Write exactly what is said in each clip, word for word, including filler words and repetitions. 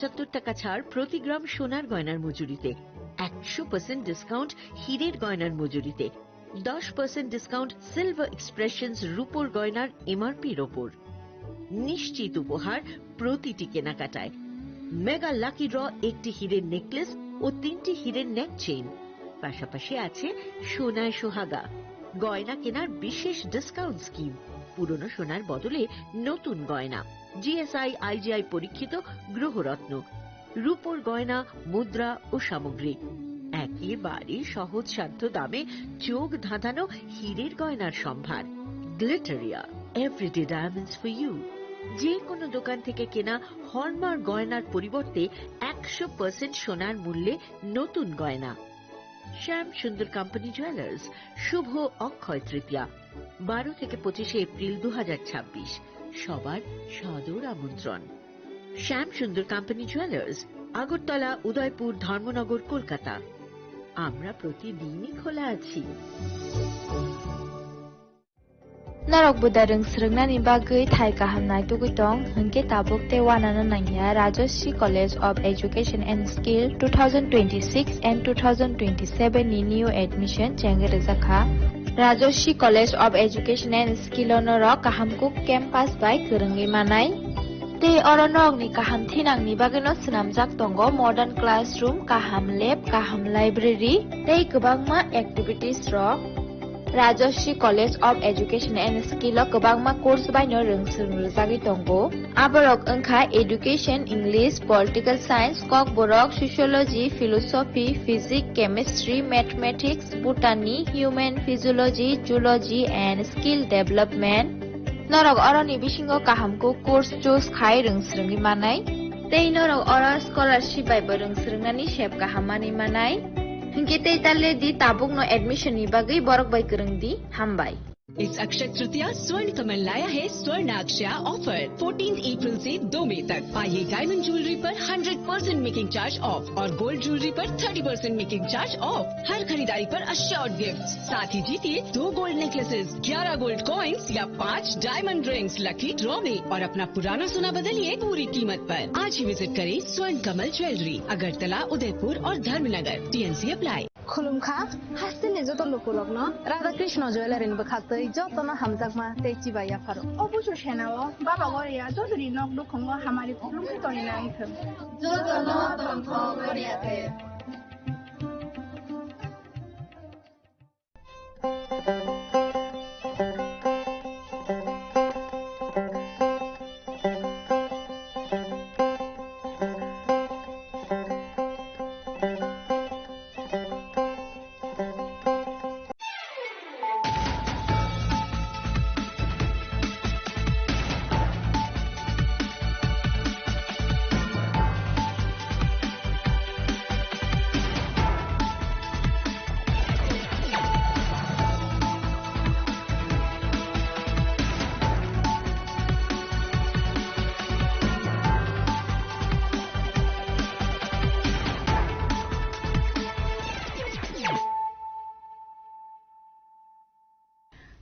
পঁচাত্তর টাকা ছাড় প্রতি গ্রাম সোনার গয়নার মজুরিতে, একশো পার্সেন্ট ডিসকাউন্ট হীরের গয়নার মজুরিতে, দশ পার্সেন্ট ডিসকাউন্ট সিলভার এক্সপ্রেশনস রূপোর গয়নার এমআরপির ওপর। নিশ্চিত উপহার প্রতিটি কেনাকাটায়। মেগা লাকি ড্র, একটি হীরের নেকলেস ও তিনটি হীরের নেক চেইন। পাশাপাশি আছে সোনায় সোহাগা, গয়না কেনার বিশেষ ডিসকাউন্ট স্কিম, পুরনো সোনার বদলে নতুন গয়না, জিএসআই আইজিআই পরীক্ষিত গ্রহরত্ন, রূপোর গয়না, মুদ্রা ও সামগ্রী। একেবারে সহজসাধ্য দামে চোখ ধাঁধানো হীরের গয়নার সম্ভার। Glitteria, everyday diamonds for you. যে কোনো দোকান থেকে কেনা হলমার্ক গয়নার পরিবর্তে একশো পার্সেন্ট সোনার মূল্যে নতুন গয়না। শ্যাম সুন্দর কোম্পানি জুয়েলার্স, শুভ অক্ষয় তৃতীয়া, বারো থেকে পঁচিশে এপ্রিল দু হাজার ছাব্বিশ। সবার সাদর আমন্ত্রণ। শ্যাম সুন্দর কোম্পানি জুয়েলার্স, আগরতলা, উদয়পুর, ধর্মনগর, কলকাতা। আমরা প্রতিদিনই খোলা আছি। Norok buda rwng swrwngnani bagwi thai kaham naitugwi tong, hwnkhe tabuk tei uanano nangya Rajashree College of Education and Skill two thousand twenty-six and two thousand twenty-seven ni new admission chengwi rwjakha. Rajashree College of Education and Skill o norok kaham kuk campus bai kwrwngwi manai. Tei oro norokni kaham thinangni bagwino swnamjak tongo modern classroom, kaham lab, kaham library tei kwbangma activities rok. Rajashree College of Education and Skill o kwbangma course baino rwng swrwng rwjagwi tongo. Aborok wngkha Education, English, Political Science, Kokborok, Sociology, Philosophy, Physics, Chemistry, Mathematics, Botany, Human Physiology, Zoology and Skill Development. Norok oroni bisingo kaham kuk course choose khai rwng swrwngwi manai. Tei norok oro scholarship bai bo rwng swrwngnani sep kaham manwi manai. Hinkhe tei ta le di, tabukno admission ni bagwi borok bai kwrwng di. Hambai. इस अक्षय तृतीया स्वर्ण कमल लाया है स्वर्ण अक्षया offer. Fourteen April से दो मई तक पाइए डायमंड ज्वेलरी पर hundred percent making charge off और गोल्ड ज्वेलरी पर thirty percent making charge off. हर खरीदारी पर अश्योर्ड गिफ्ट, साथ ही जीतिए दो गोल्ड नेकलेसेस, ग्यारह गोल्ड कॉइंस या पाँच डायमंड रिंग्स लकी ड्रॉ में और अपना पुराना सोना बदलिए पूरी कीमत पर। आज ही विजिट करें स्वर्ण कमल ज्वेलरी, अगरतला, उदयपुर और Dharmanagar. TNC apply. Khulumkha, hasteni joto lukurokno Radha Krishna Jewellery ni bwkhaktwi jotono hamjakma tei chibai yapharo. O busu senao Baba Goria jotoni nok nukhungo hamari khulumwi tongwi nai thung. Jotono tongthok Goria te.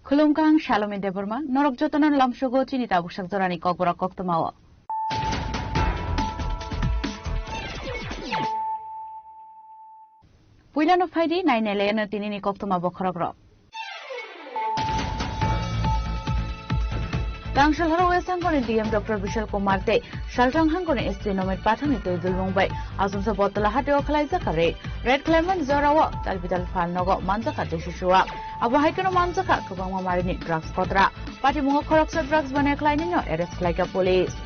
Khulumkha, ang Salome Debbarma, norok jotono lamsogo chini tabuksak jorani kokborok koktwmao. Puilano phaidi, nainai laiano tinini koktwma bokhorokrok. Tangshal horo West Hangkoni D M Doctor Bishal Kumar tei Salchang Hangkoni S P Nomit Pathakni twi dulmung bai Asomsa Bottola hatio khwlaijak raid. Raid khwlaimani jorao tal bital phalnogo manjakha J C C O. Abo hai kheno manjakha kwbangma marini drugs kotra. Patimungo khoroksa drugs bane khwlainino arrest khwlaikha police.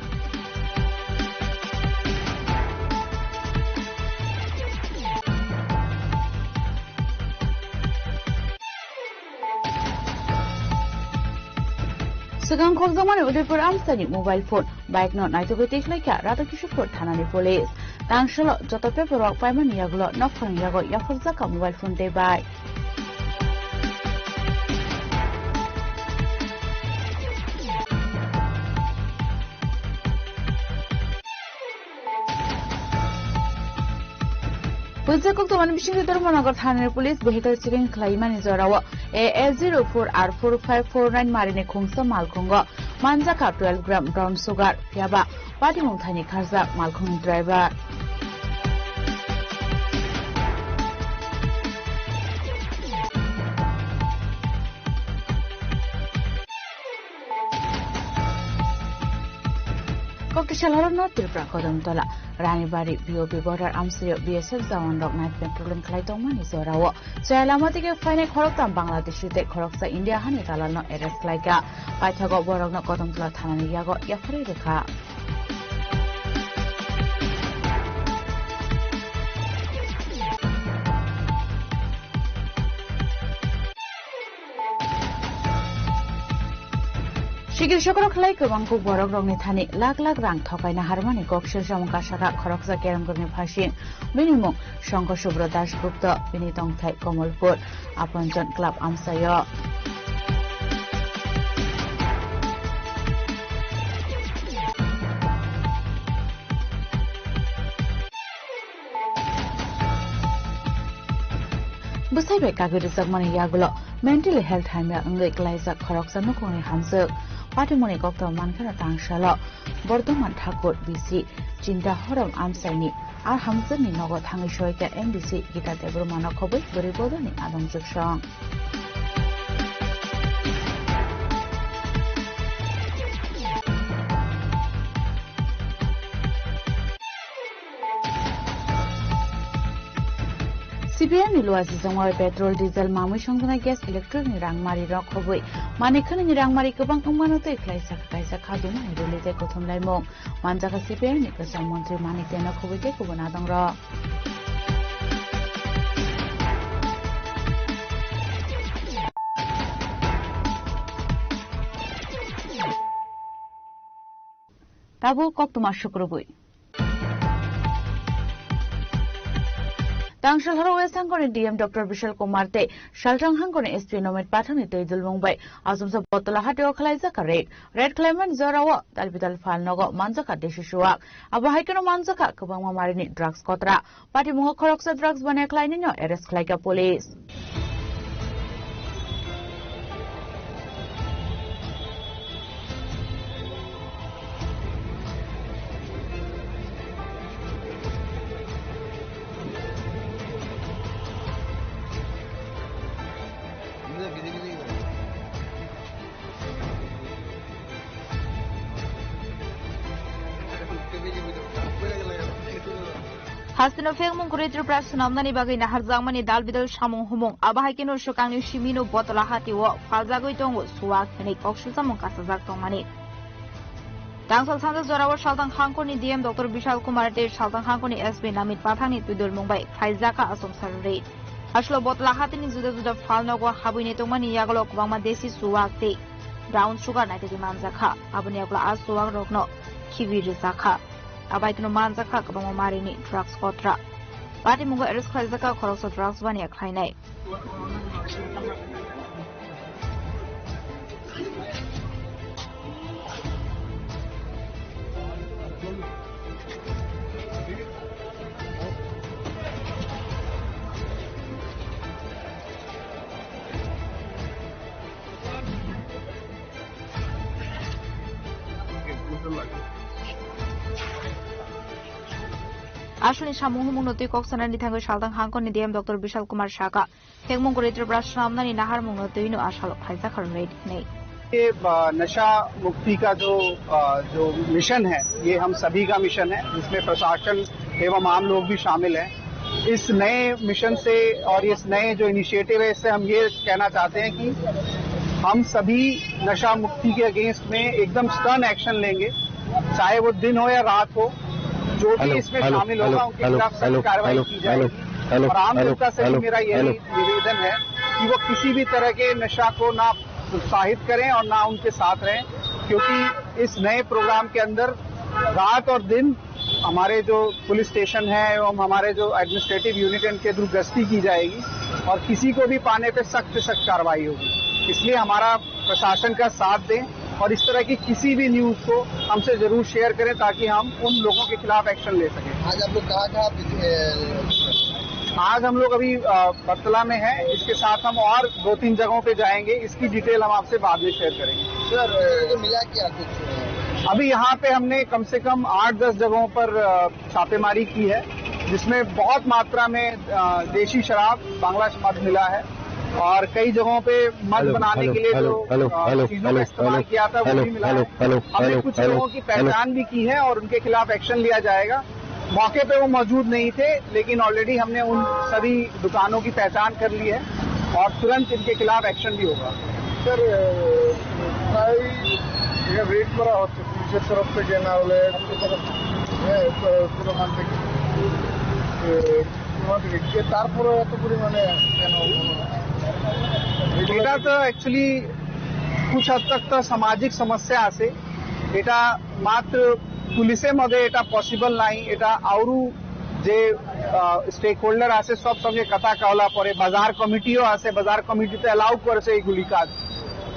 Swkang khokjakmani Udaipur amchaini mobile phone, bike no naitugwi twi khwlaikha Radhakishorpur thanani police. Tangsalo joto paperwork paimani yagulo nokphang yago yaphurjakha mobile phone tei bike. Pujak koktomani bisingtwi Dharmanagar thanani police vehicle checking khlaimani jorao A S zero four R four five four nine marini khungsa malkhungo manjakha twelve gram brown sugar, phiyaba patimung thani kharjak malkhungni driver. Kokti salhorokno Tripura Kodamtola Ranibari B O P border amsaio B S F jawanrok night patrolling khlai tongmani jorao chaya lama dige phainai khoroktham Bangladeshi tei khoroksa India hani dalalno arrest khlaikha. Paithago borokno Kodamtola thanani yago yapharwi rwkha. Sikiri sokro khlai kwbang kuk borok rokni thani lak lak rang thokaina harmani kok sir samung kasaka khoroksa kerem kwrwini phasing. Bini mung Songkho Subro Das Gupta, bini tongthai Komolpur Aponjon Club amsaio. Bwsai bai kagwi rwjakmani yagulo mentally health hamya wngwi klaijak khoroksa nukhungni hamjwk. Patimungni koktwma mankheno tangsalo Bordoman Thakur B C Chinta Horom amchaini a hamjwkni nogo thangwi soikha M D C Gita Debbarmano khobwi bwrwi bodolni adongjwk song. C P I M ni luachijakma bai petrol, diesel, mamwi songjaknai gas, electric ni rangmari rok khobwi manik khwnwini rangmari kwbang wngmano twi khlaijak kaisa khadumani rwlwi tei kuthumlaimung manjakha C P I M ni kwcham montri Manik Deno khobwi tei kubun adongrok. Tabuk koktwma sukrubwi. Tangsal horo West Hangkoni D M Doctor Bishal Kumar tei Saltang Hangkoni S P Nomit Pathakni twi dulmung bai Asomsa Bottola hatio khwlaijak raid. Raid khlaimani jorao dalbidal phalnogo manjakha desi suwak. Abo hai kheno manjakha kwbangma marini drugs kotra. Patimungo khoroksa drugs baniya khlainino arrest khlaikha police. Hasteno phengmung kwrwi Tripura swnamnani bagwi naharjakmani dal bidal samung humung. Abo hai kheno swkangni simino Bottola hatio phaljagwi tongo suwak hwnwi kok swchamung kasajak tongmani. Tangsal sanja jorao Saltang Hangkoni D M Doctor Bishal Kumar tei Saltang Hangkoni S P Namit Pathakni twi dulmung bai khlaijakha Asomsa raid. Aswlo Bottola hatini juda juda phalnogo habwini tongmani yagulo kwbangma desi suwak tei brown sugar naitugwi manjakha. Aboni yagulo a suwak rokno khibi rwjakha. Abai kheno manjakha kwbangma marini drugs kotra. Patimungo arrest khlaijakha khoroksa drugs baniya khlainai. Aswlni samung humungno twi kok sanani thangwi Saltang Hangkoni D M Doctor Bishal Kumar sakha, phengmung kwrwi Tripura swnamnani naharmungno twino asalo khlaijak kha raid hwnwi. ये, अ, नशा मुक्ति का जो, अ, जो मिशन है, ये हम सभी का मिशन है, जिसमें प्रशासन एवं आम लोग भी शामिल हैं। इस नए मिशन से और इस नए जो इनिशिएटिव है, इससे हम ये कहना चाहते हैं कि हम सभी नशा मुक्ति के अगेंस्ट में एकदम स्टर्न एक्शन लेंगे, चाहे वो दिन हो या रात हो, जो भी हेलो, इसमें हेलो, शामिल हेलो, होगा, उनके हेलो, खिलाफ सख्त हेलो, कार्रवाई हेलो, की हेलो, जाएगी। हेलो, और आम हेलो, जनता से भी हेलो, मेरा यही हेलो। निवेदन है कि वो किसी भी तरह के नशा को ना प्रोत्साहित करें और ना उनके साथ रहें, क्योंकि इस नए प्रोग्राम के अंदर रात और दिन हमारे जो पुलिस स्टेशन है एवं हमारे जो एडमिनिस्ट्रेटिव यूनिट है, उनके थ्रू गश्ती की जाएगी और किसी को भी पाने पे सख्त से सख्त कार्रवाई होगी। इसलिए हमारा प्रशासन का साथ दें और इस तरह की किसी भी न्यूज़ को हमसे ज़रूर शेयर करें, ताकि हम उन लोगों के खिलाफ एक्शन ले सकें। आज आप लोग कहाँ कहाँ विजि-, ए, आज हम लोग अभी, अ, बरतला में हैं, इसके साथ हम और दो तीन जगहों पे जाएंगे, इसकी डिटेल हम आपसे बाद में शेयर करेंगे। सर, ये मिला क्या कुछ? अभी यहाँ पे हमने कम से कम आठ दस जगहों पर, अ, छापेमारी की है, जिसमें बहुत मात्रा में, अ, देशी शराब, बांग्ला मद मिला है और कई जगहों पे मद हेलो, बनाने हेलो, के लिए हेलो, जो, हेलो, अ, हेलो, चीजों का हेलो, इस्तेमाल हेलो, किया था, वो हेलो, भी मिला हेलो, है। हेलो, हमने हेलो, कुछ हेलो, लोगों की हेलो। पहचान भी की है और उनके खिलाफ एक्शन लिया जाएगा। मौके पे वो मौजूद नहीं थे, लेकिन ऑलरेडी हमने उन सभी दुकानों की पहचान कर ली है और तुरंत इनके खिलाफ एक्शन भी होगा। স্যার, আহ, প্রায় এখানে রেড করা হচ্ছে পুলিশের তরফ থেকে, না হলে, হ্যাঁ, তো কোনো খান থেকে, এ, কোনো দিকে, তারপরে এত পরিমাণে কেন? এটা তো অ্যাকচুয়ালি কিছু হদ তক তো সামাজিক সমস্যা আছে। এটা মাত্র পুলিশে মদে এটা পসিবল নাই, এটা আরো যে, আহ, স্টেক হোল্ডার আছে, সব সঙ্গে কথা কওলা পরে, বাজার কমিটিও আছে, বাজার কমিটি তো অ্যালাউ করেছে এইগুলি কাজ,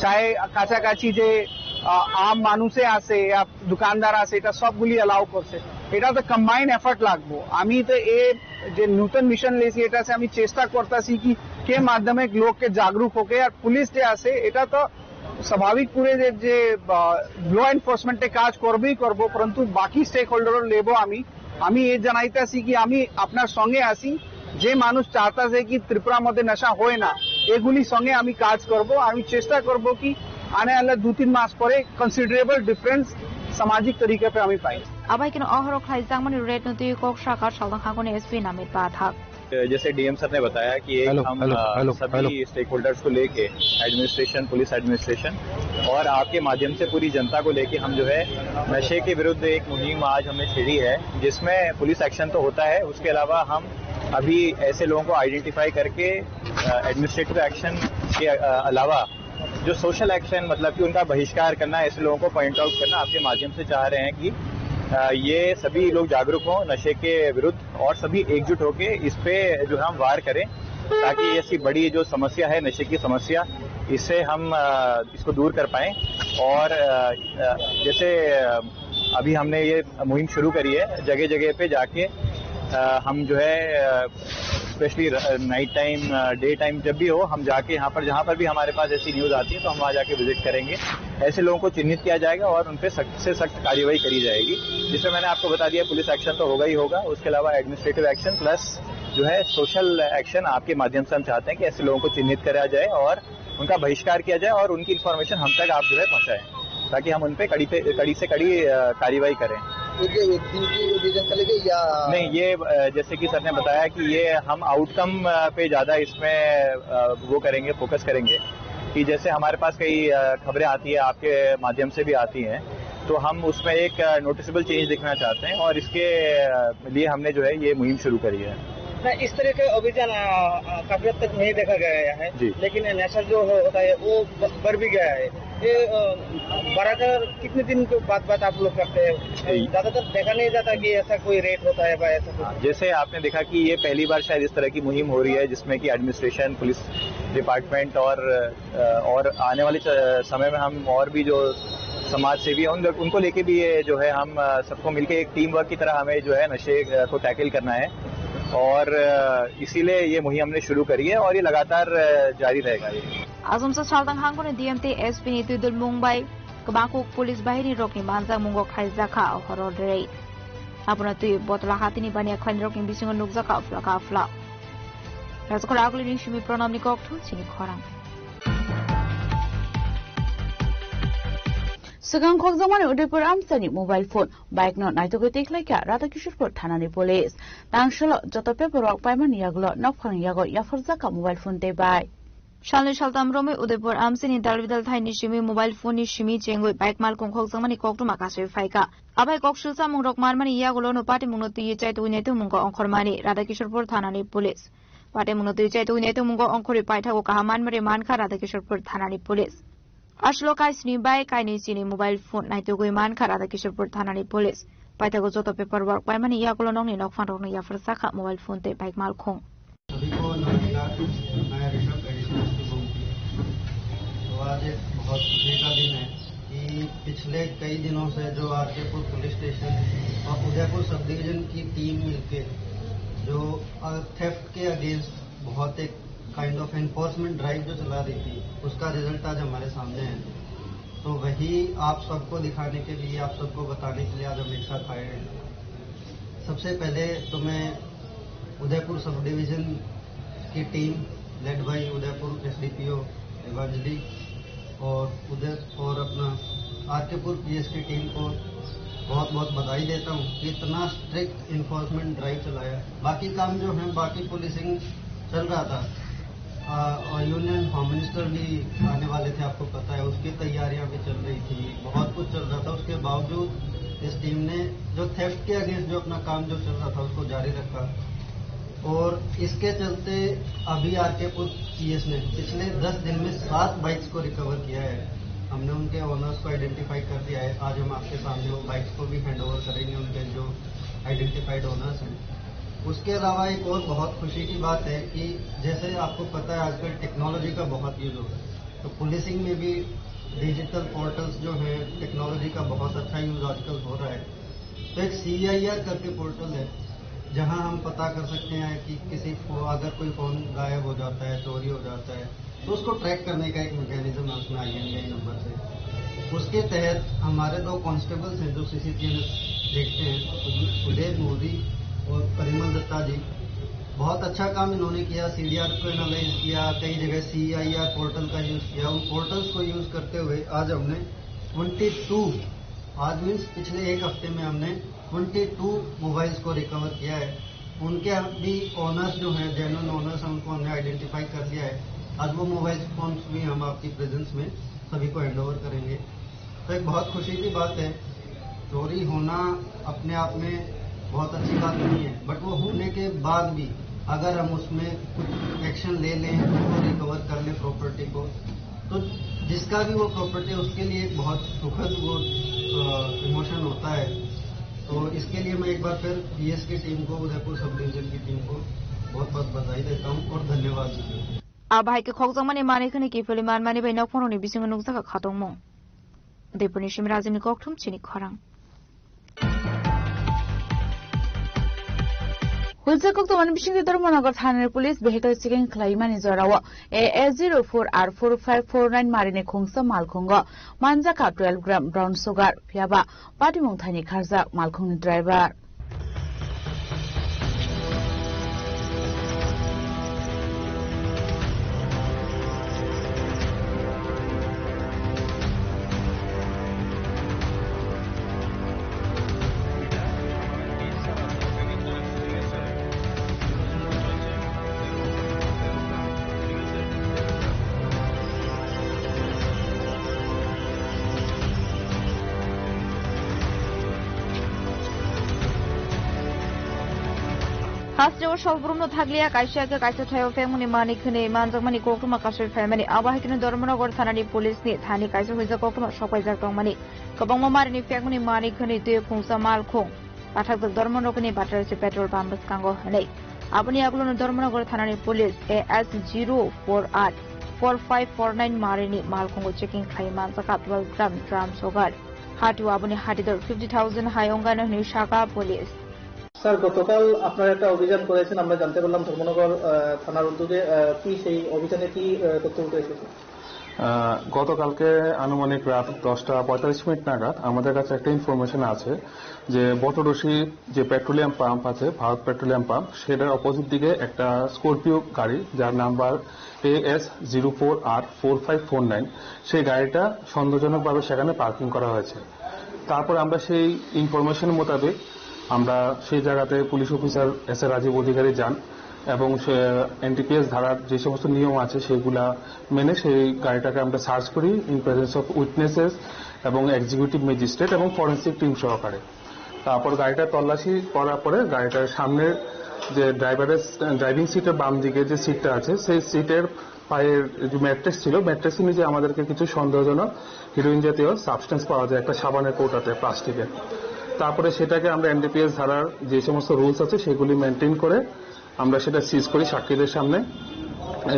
চাই কাছাকাছি যে, আহ, আম মানুষে আছে, ইয়া দোকানদার আছে, এটা সবগুলি অ্যালাউ করছে। এটা তো কম্বাইন্ড এফর্ট লাগবো। আমি তো এ যে নতুন মিশন লেছি, এটা আছে, আমি চেষ্টা করতেছি কি কে মাধ্যমে লোককে জাগরুক হোকে, আর পুলিশ যে আছে, এটা তো স্বাভাবিক পুরে যে, যে, আহ, ল এনফোর্সমেন্টে কাজ করবেই করবো, পরন্তু বাকি স্টেক হোল্ডারও লেবো আমি। আমি এ জানাইতেছি কি আমি আপনার সঙ্গে আছি, যে মানুষ চাইতেছে কি ত্রিপুরা মধ্যে নেশা হয় না, এগুলি সঙ্গে আমি কাজ করব। আমি চেষ্টা করব কি আনে আলে দু তিন মাস পরে কনসিডারেবল ডিফারেন্স সামাজিক তরিকা পে আমি পাই। Abai keno ohoro khlai jakmani red no twi kok saka saldang hangoni S P Namit Pathak. जैसे डीएम सर ने बताया कि एक हेलो, हम, हेलो, अ, हेलो, सभी हेलो। स्टेक होल्डर्स को लेके, एडमिनिस्ट्रेशन, पुलिस एडमिनिस्ट्रेशन और आपके माध्यम से पूरी जनता को लेके हम जो है नशे के विरुद्ध एक मुहिम आज हमने छेड़ी है, जिसमें पुलिस एक्शन तो होता है, उसके अलावा हम अभी ऐसे लोगों को आइडेंटिफाई करके, अ, एडमिनिस्ट्रेटिव एक्शन के, अ, अलावा जो सोशल एक्शन, मतलब कि उनका बहिष्कार करना, ऐसे लोगों को पॉइंट आउट करना, आपके माध्यम से चाह रहे हैं कि, अ, ये सभी लोग जागरूक हों नशे के विरुद्ध और सभी एकजुट होके इस पे जो है हम वार करें, ताकि ऐसी बड़ी जो समस्या है नशे की समस्या, इससे हम, अ, इसको दूर कर पाएं। और, अ, अ, जैसे, अ, अभी हमने ये मुहिम शुरू करी है, जगह जगह पे जाके, अ, हम जो है, अ, स्पेशली र-, नाइट टाइम, अ, डे टाइम जब भी हो, हम जाके यहाँ पर, जहाँ पर भी हमारे पास ऐसी न्यूज़ आती है, तो हम वहाँ जाके विजिट करेंगे। ऐसे लोगों को चिन्हित किया जाएगा और उन पे सख्त से सख्त कार्रवाई करी जाएगी। जिसमें मैंने आपको बता दिया, पुलिस एक्शन तो होगा ही होगा, उसके अलावा एडमिनिस्ट्रेटिव एक्शन प्लस जो है सोशल एक्शन आपके माध्यम से हम चाहते हैं कि ऐसे लोगों को चिन्हित करा जाए और उनका बहिष्कार किया जाए और उनकी इन्फॉर्मेशन हम तक आप जो है पहुँचाएं, ताकि हम उन पे कड़ी पे, कड़ी से कड़ी, अ, कार्रवाई करें। ये क्या, ये दिन की ये रीजन चलेगी या? नहीं, ये, अ, जैसे कि सर ने बताया कि ये हम आउटकम, अ, पे ज़्यादा इसमें, अ, वो करेंगे, फोकस करेंगे कि जैसे हमारे पास कई, अ, खबरें आती है, आपके माध्यम से भी आती हैं, तो हम उसमें एक, अ, नोटिसेबल चेंज देखना चाहते हैं और इसके, अ, लिए हमने जो है ये मुहिम शुरू करी है। ना, इस तरह के अभियान, अ, अ, काफी हद तक नहीं देखा गया है, जी। लेकिन नशा जो हो-, होता है, वो ब-, बढ़ भी गया है। ये, अ, बढ़ाकर कितने दिन के बाद, बाद आप लोग करते हैं? जी। ज़्यादातर देखा नहीं जाता कि ऐसा कोई रेट होता है या ऐसा कुछ। हाँ, जैसे आपने देखा कि ये पहली बार शायद इस तरह की मुहिम हो रही है, जिसमें कि एडमिनिस्ट्रेशन, पुलिस डिपार्टमेंट और अ, और आने वाले च-, समय में हम और भी जो समाज सेवी हैं, उन, उनको लेके भी ये जो है हम, अ, सबको मिलके एक टीम वर्क की तरह हमें जो है नशे, अ, को टैकल करना है और, अ, इसीलिए ये मुहिम हमने शुरू करी है और ये लगातार, अ, जारी रहेगा ये। Asomsa saldang hangkoni D M T S P ni twidulmung bai kwbangkuk police bahini rokni manjakmungo khaijakha horo rei. Abono twi Botla hatini baniya khlaini rokni bisingo nukjakha afla ka afla. Rajakhor Agulini simi Pranamni kokthum chini khorang. Swkang khokjakmani Udaipur Amsani mobile phone, bike no naitugwi tikhlaikha Radhakishorpur thanani police. Tangsalo joto paperwork paimani yagulo nokphang yago yapharjakha mobile phone tei bike. Salnwi saltam romwi Udaipur Amsini dalbidal thaini simi mobile phone ni simi chengwi bike malkhung khokjakmani koktwma kasui phaikha. Abai kok silsamung rok manmani yagulo no patimung no twi chai twi naitung mungo ongkhormani Radhakishorpur thanani police. Patimung no twi chai twi naitung mungo ongkhorwi paithago kaham manmari mankha Radhakishorpur thanani police. Aslo kaisni bai kainwi chini mobile phone naitugwi mankha Radhakishorpur thanani police. Paithago joto paperwork paimani yagulo nokni nokphang rokno yapharjakha mobile phone tei bike malkhung. सभी को नमस्कार। मैं Rishabh, additional SP Gomti. तो आज एक बहुत खुशी का दिन है कि पिछले कई दिनों से जो आरकेपुर पुलिस स्टेशन और उदयपुर सब डिवीजन की टीम मिलके जो, अ, थेफ्ट के अगेंस्ट बहुत एक काइंड ऑफ एनफोर्समेंट ड्राइव जो चला रही थी, उसका रिजल्ट आज हमारे सामने है। तो वही आप सबको दिखाने के लिए, आप सबको बताने के लिए आज हम एक साथ आए हैं। सबसे पहले तो मैं उदयपुर सब डिवीजन की टीम, लेड बाय उदयपुर एसडीपीओ एवांजली और उधर और अपना आरकेपुर पीएस की टीम को बहुत बहुत बधाई देता हूँ कि इतना स्ट्रिक्ट इन्फोर्समेंट ड्राइव चलाया। बाकी काम जो है, बाकी पुलिसिंग चल रहा था। आ, और यूनियन होम मिनिस्टर भी आने वाले थे, आपको पता है, उसकी तैयारियां भी चल रही थी, बहुत कुछ चल रहा था। उसके बावजूद इस टीम ने जो थेफ्ट के अगेंस्ट जो अपना काम जो चल रहा था, उसको जारी रखा। और इसके चलते अभी आरकेपुर पीएस ने पिछले दस दिन में सात बाइक्स को रिकवर किया है। हमने उनके ओनर्स को आइडेंटिफाई कर लिया है। आज हम आपके सामने वो बाइक्स को भी हैंड ओवर करेंगे, उनके जो आइडेंटिफाइड ओनर्स हैं। उसके अलावा एक और बहुत खुशी की बात है कि जैसे आपको पता है, आजकल टेक्नोलॉजी का बहुत यूज़ हो रहा है, तो पुलिसिंग में भी डिजिटल पोर्टल्स जो है, टेक्नोलॉजी का बहुत अच्छा यूज़ आजकल हो रहा है। तो एक सीआईआर करके पोर्टल है, जहां हम पता कर सकते हैं कि किसी को, अगर कोई फ़ोन गायब हो जाता है, चोरी हो जाता है, तो उसको ट्रैक करने का एक मैकेनिज्म है उसमें, आईएनडीआई नंबर से। उसके तहत हमारे दो कॉन्स्टेबल्स हैं जो सीसीटीवी देखते हैं, उदय मोदी और परिमल दत्ता जी। बहुत अच्छा काम इन्होंने किया, सीडीआर को एनालाइज किया, कई जगह सीआईआर पोर्टल का यूज़ किया। उन पोर्टल्स को यूज़ करते हुए आज हमने ट्वेंटी टू, आज मीन्स पिछले एक हफ्ते में हमने ट्वेंटी टू मोबाइल्स को रिकवर किया है। उनके भी ओनर्स जो हैं, जेन्युइन ओनर्स हैं, उनको हमने आइडेंटिफाई कर लिया है। आज वो मोबाइल फ़ोन्स भी हम आपकी प्रेजेंस में सभी को हैंड ओवर करेंगे। तो एक बहुत खुशी की बात है, चोरी होना अपने आप में बहुत अच्छी बात नहीं है, बट वो होने के बाद भी अगर हम उसमें कुछ एक्शन ले लें, उसको रिकवर कर लें प्रॉपर्टी को, तो जिसका भी वो प्रॉपर्टी है, उसके लिए एक बहुत सुखद वो, अ, इमोशन होता है। तो इसके लिए मैं एक बार फिर पीएस की टीम को, उदयपुर सब डिवीजन की टीम को बहुत बहुत बधाई देता हूँ और धन्यवाद देता हूँ। Abo hai khe khokjakmani manwi khwnwi kiphilwi manmani bai nokphoroni bisingo nukjakha khatungmung. Udaipurni simi Rajini Kokthum chini khorang. Hujak koktomani bisingtwi Dharmanagar thanani police vehicle checking khlaimani jorao A S zero four R four five four nine marini khungsa malkhungo manjakha twelve gram brown sugar, phiyaba patimung thaini kharjak malkhungni driver. Hasteo sal borokno thakliya, kaisa khe kaisa thaio phekmani manwi khwnwi manjakmani koktwma kasui phaimani. Abo hai kheno Dharmanagar thanani police ni thani kaisa huijak koktwma sokpaijak tongmani. Kwbangma marini phekmani manwi khwnwi twi khungsa malkhung pathakjak Dharmanagarni Batarasi petrol pump bwskango hwnwi. Aboni yagulono Dharmanagar thanani police A S zero four R four five four nine marini malkhungo checking khlai manjakha twelve gram drum sugar. Hati o aboni hati dor fifty thousand hai wngkha hwnwi sakha police. Sir, গতকাল আপনারা একটা অভিযান করেছেন, আমরা জানতে পারলাম ধর্মনগর, আহ, থানার উদ্যোগে। আহ, কি সেই অভিযানে কি, আহ, তথ্য উঠে এসেছে? আহ, গতকালকে আনুমানিক রাত দশটা পঁয়তাল্লিশ মিনিট নাগাদ আমাদের কাছে একটা ইনফরমেশন আছে যে বটরশি যে পেট্রোলিয়াম পাম্প আছে, ভারত পেট্রোলিয়াম পাম্প, সেটার অপোজিট দিকে একটা স্করপিও গাড়ি, যার number A S zero four R four five four nine, সেই গাড়িটা সন্দেহজনকভাবে সেখানে পার্কিং করা হয়েছে। তারপর আমরা সেই ইনফরমেশন মোতাবেক আমরা সেই জায়গাতে police officer S A Rajib Adhikari যান এবং সে এনডিপিএস ধারার যে সমস্ত নিয়ম আছে সেগুলা মেনে সেই গাড়িটাকে আমরা সার্চ করি ইন প্রেজেন্স অফ উইটনেসেস এবং এক্সিকিউটিভ ম্যাজিস্ট্রেট এবং ফরেন্সিক টিম সহকারে। তারপর গাড়িটা তল্লাশি করার পরে গাড়িটার সামনের যে ড্রাইভারের, ড্রাইভিং সিটের বাম দিকে যে সিটটা আছে, সেই সিটের পায়ের যে ম্যাট্রেস ছিল, ম্যাট্রেসের নিচে আমাদেরকে কিছু সন্দেহজনক হিরোইন জাতীয় সাবস্টেন্স পাওয়া যায় একটা সাবানের কৌটাতে, প্লাস্টিকের। তারপরে সেটাকে আমরা এনডিপিএস ধারার যে সমস্ত রুলস আছে সেগুলি মেনটেন করে আমরা সেটা সিজ করি সাক্ষীদের সামনে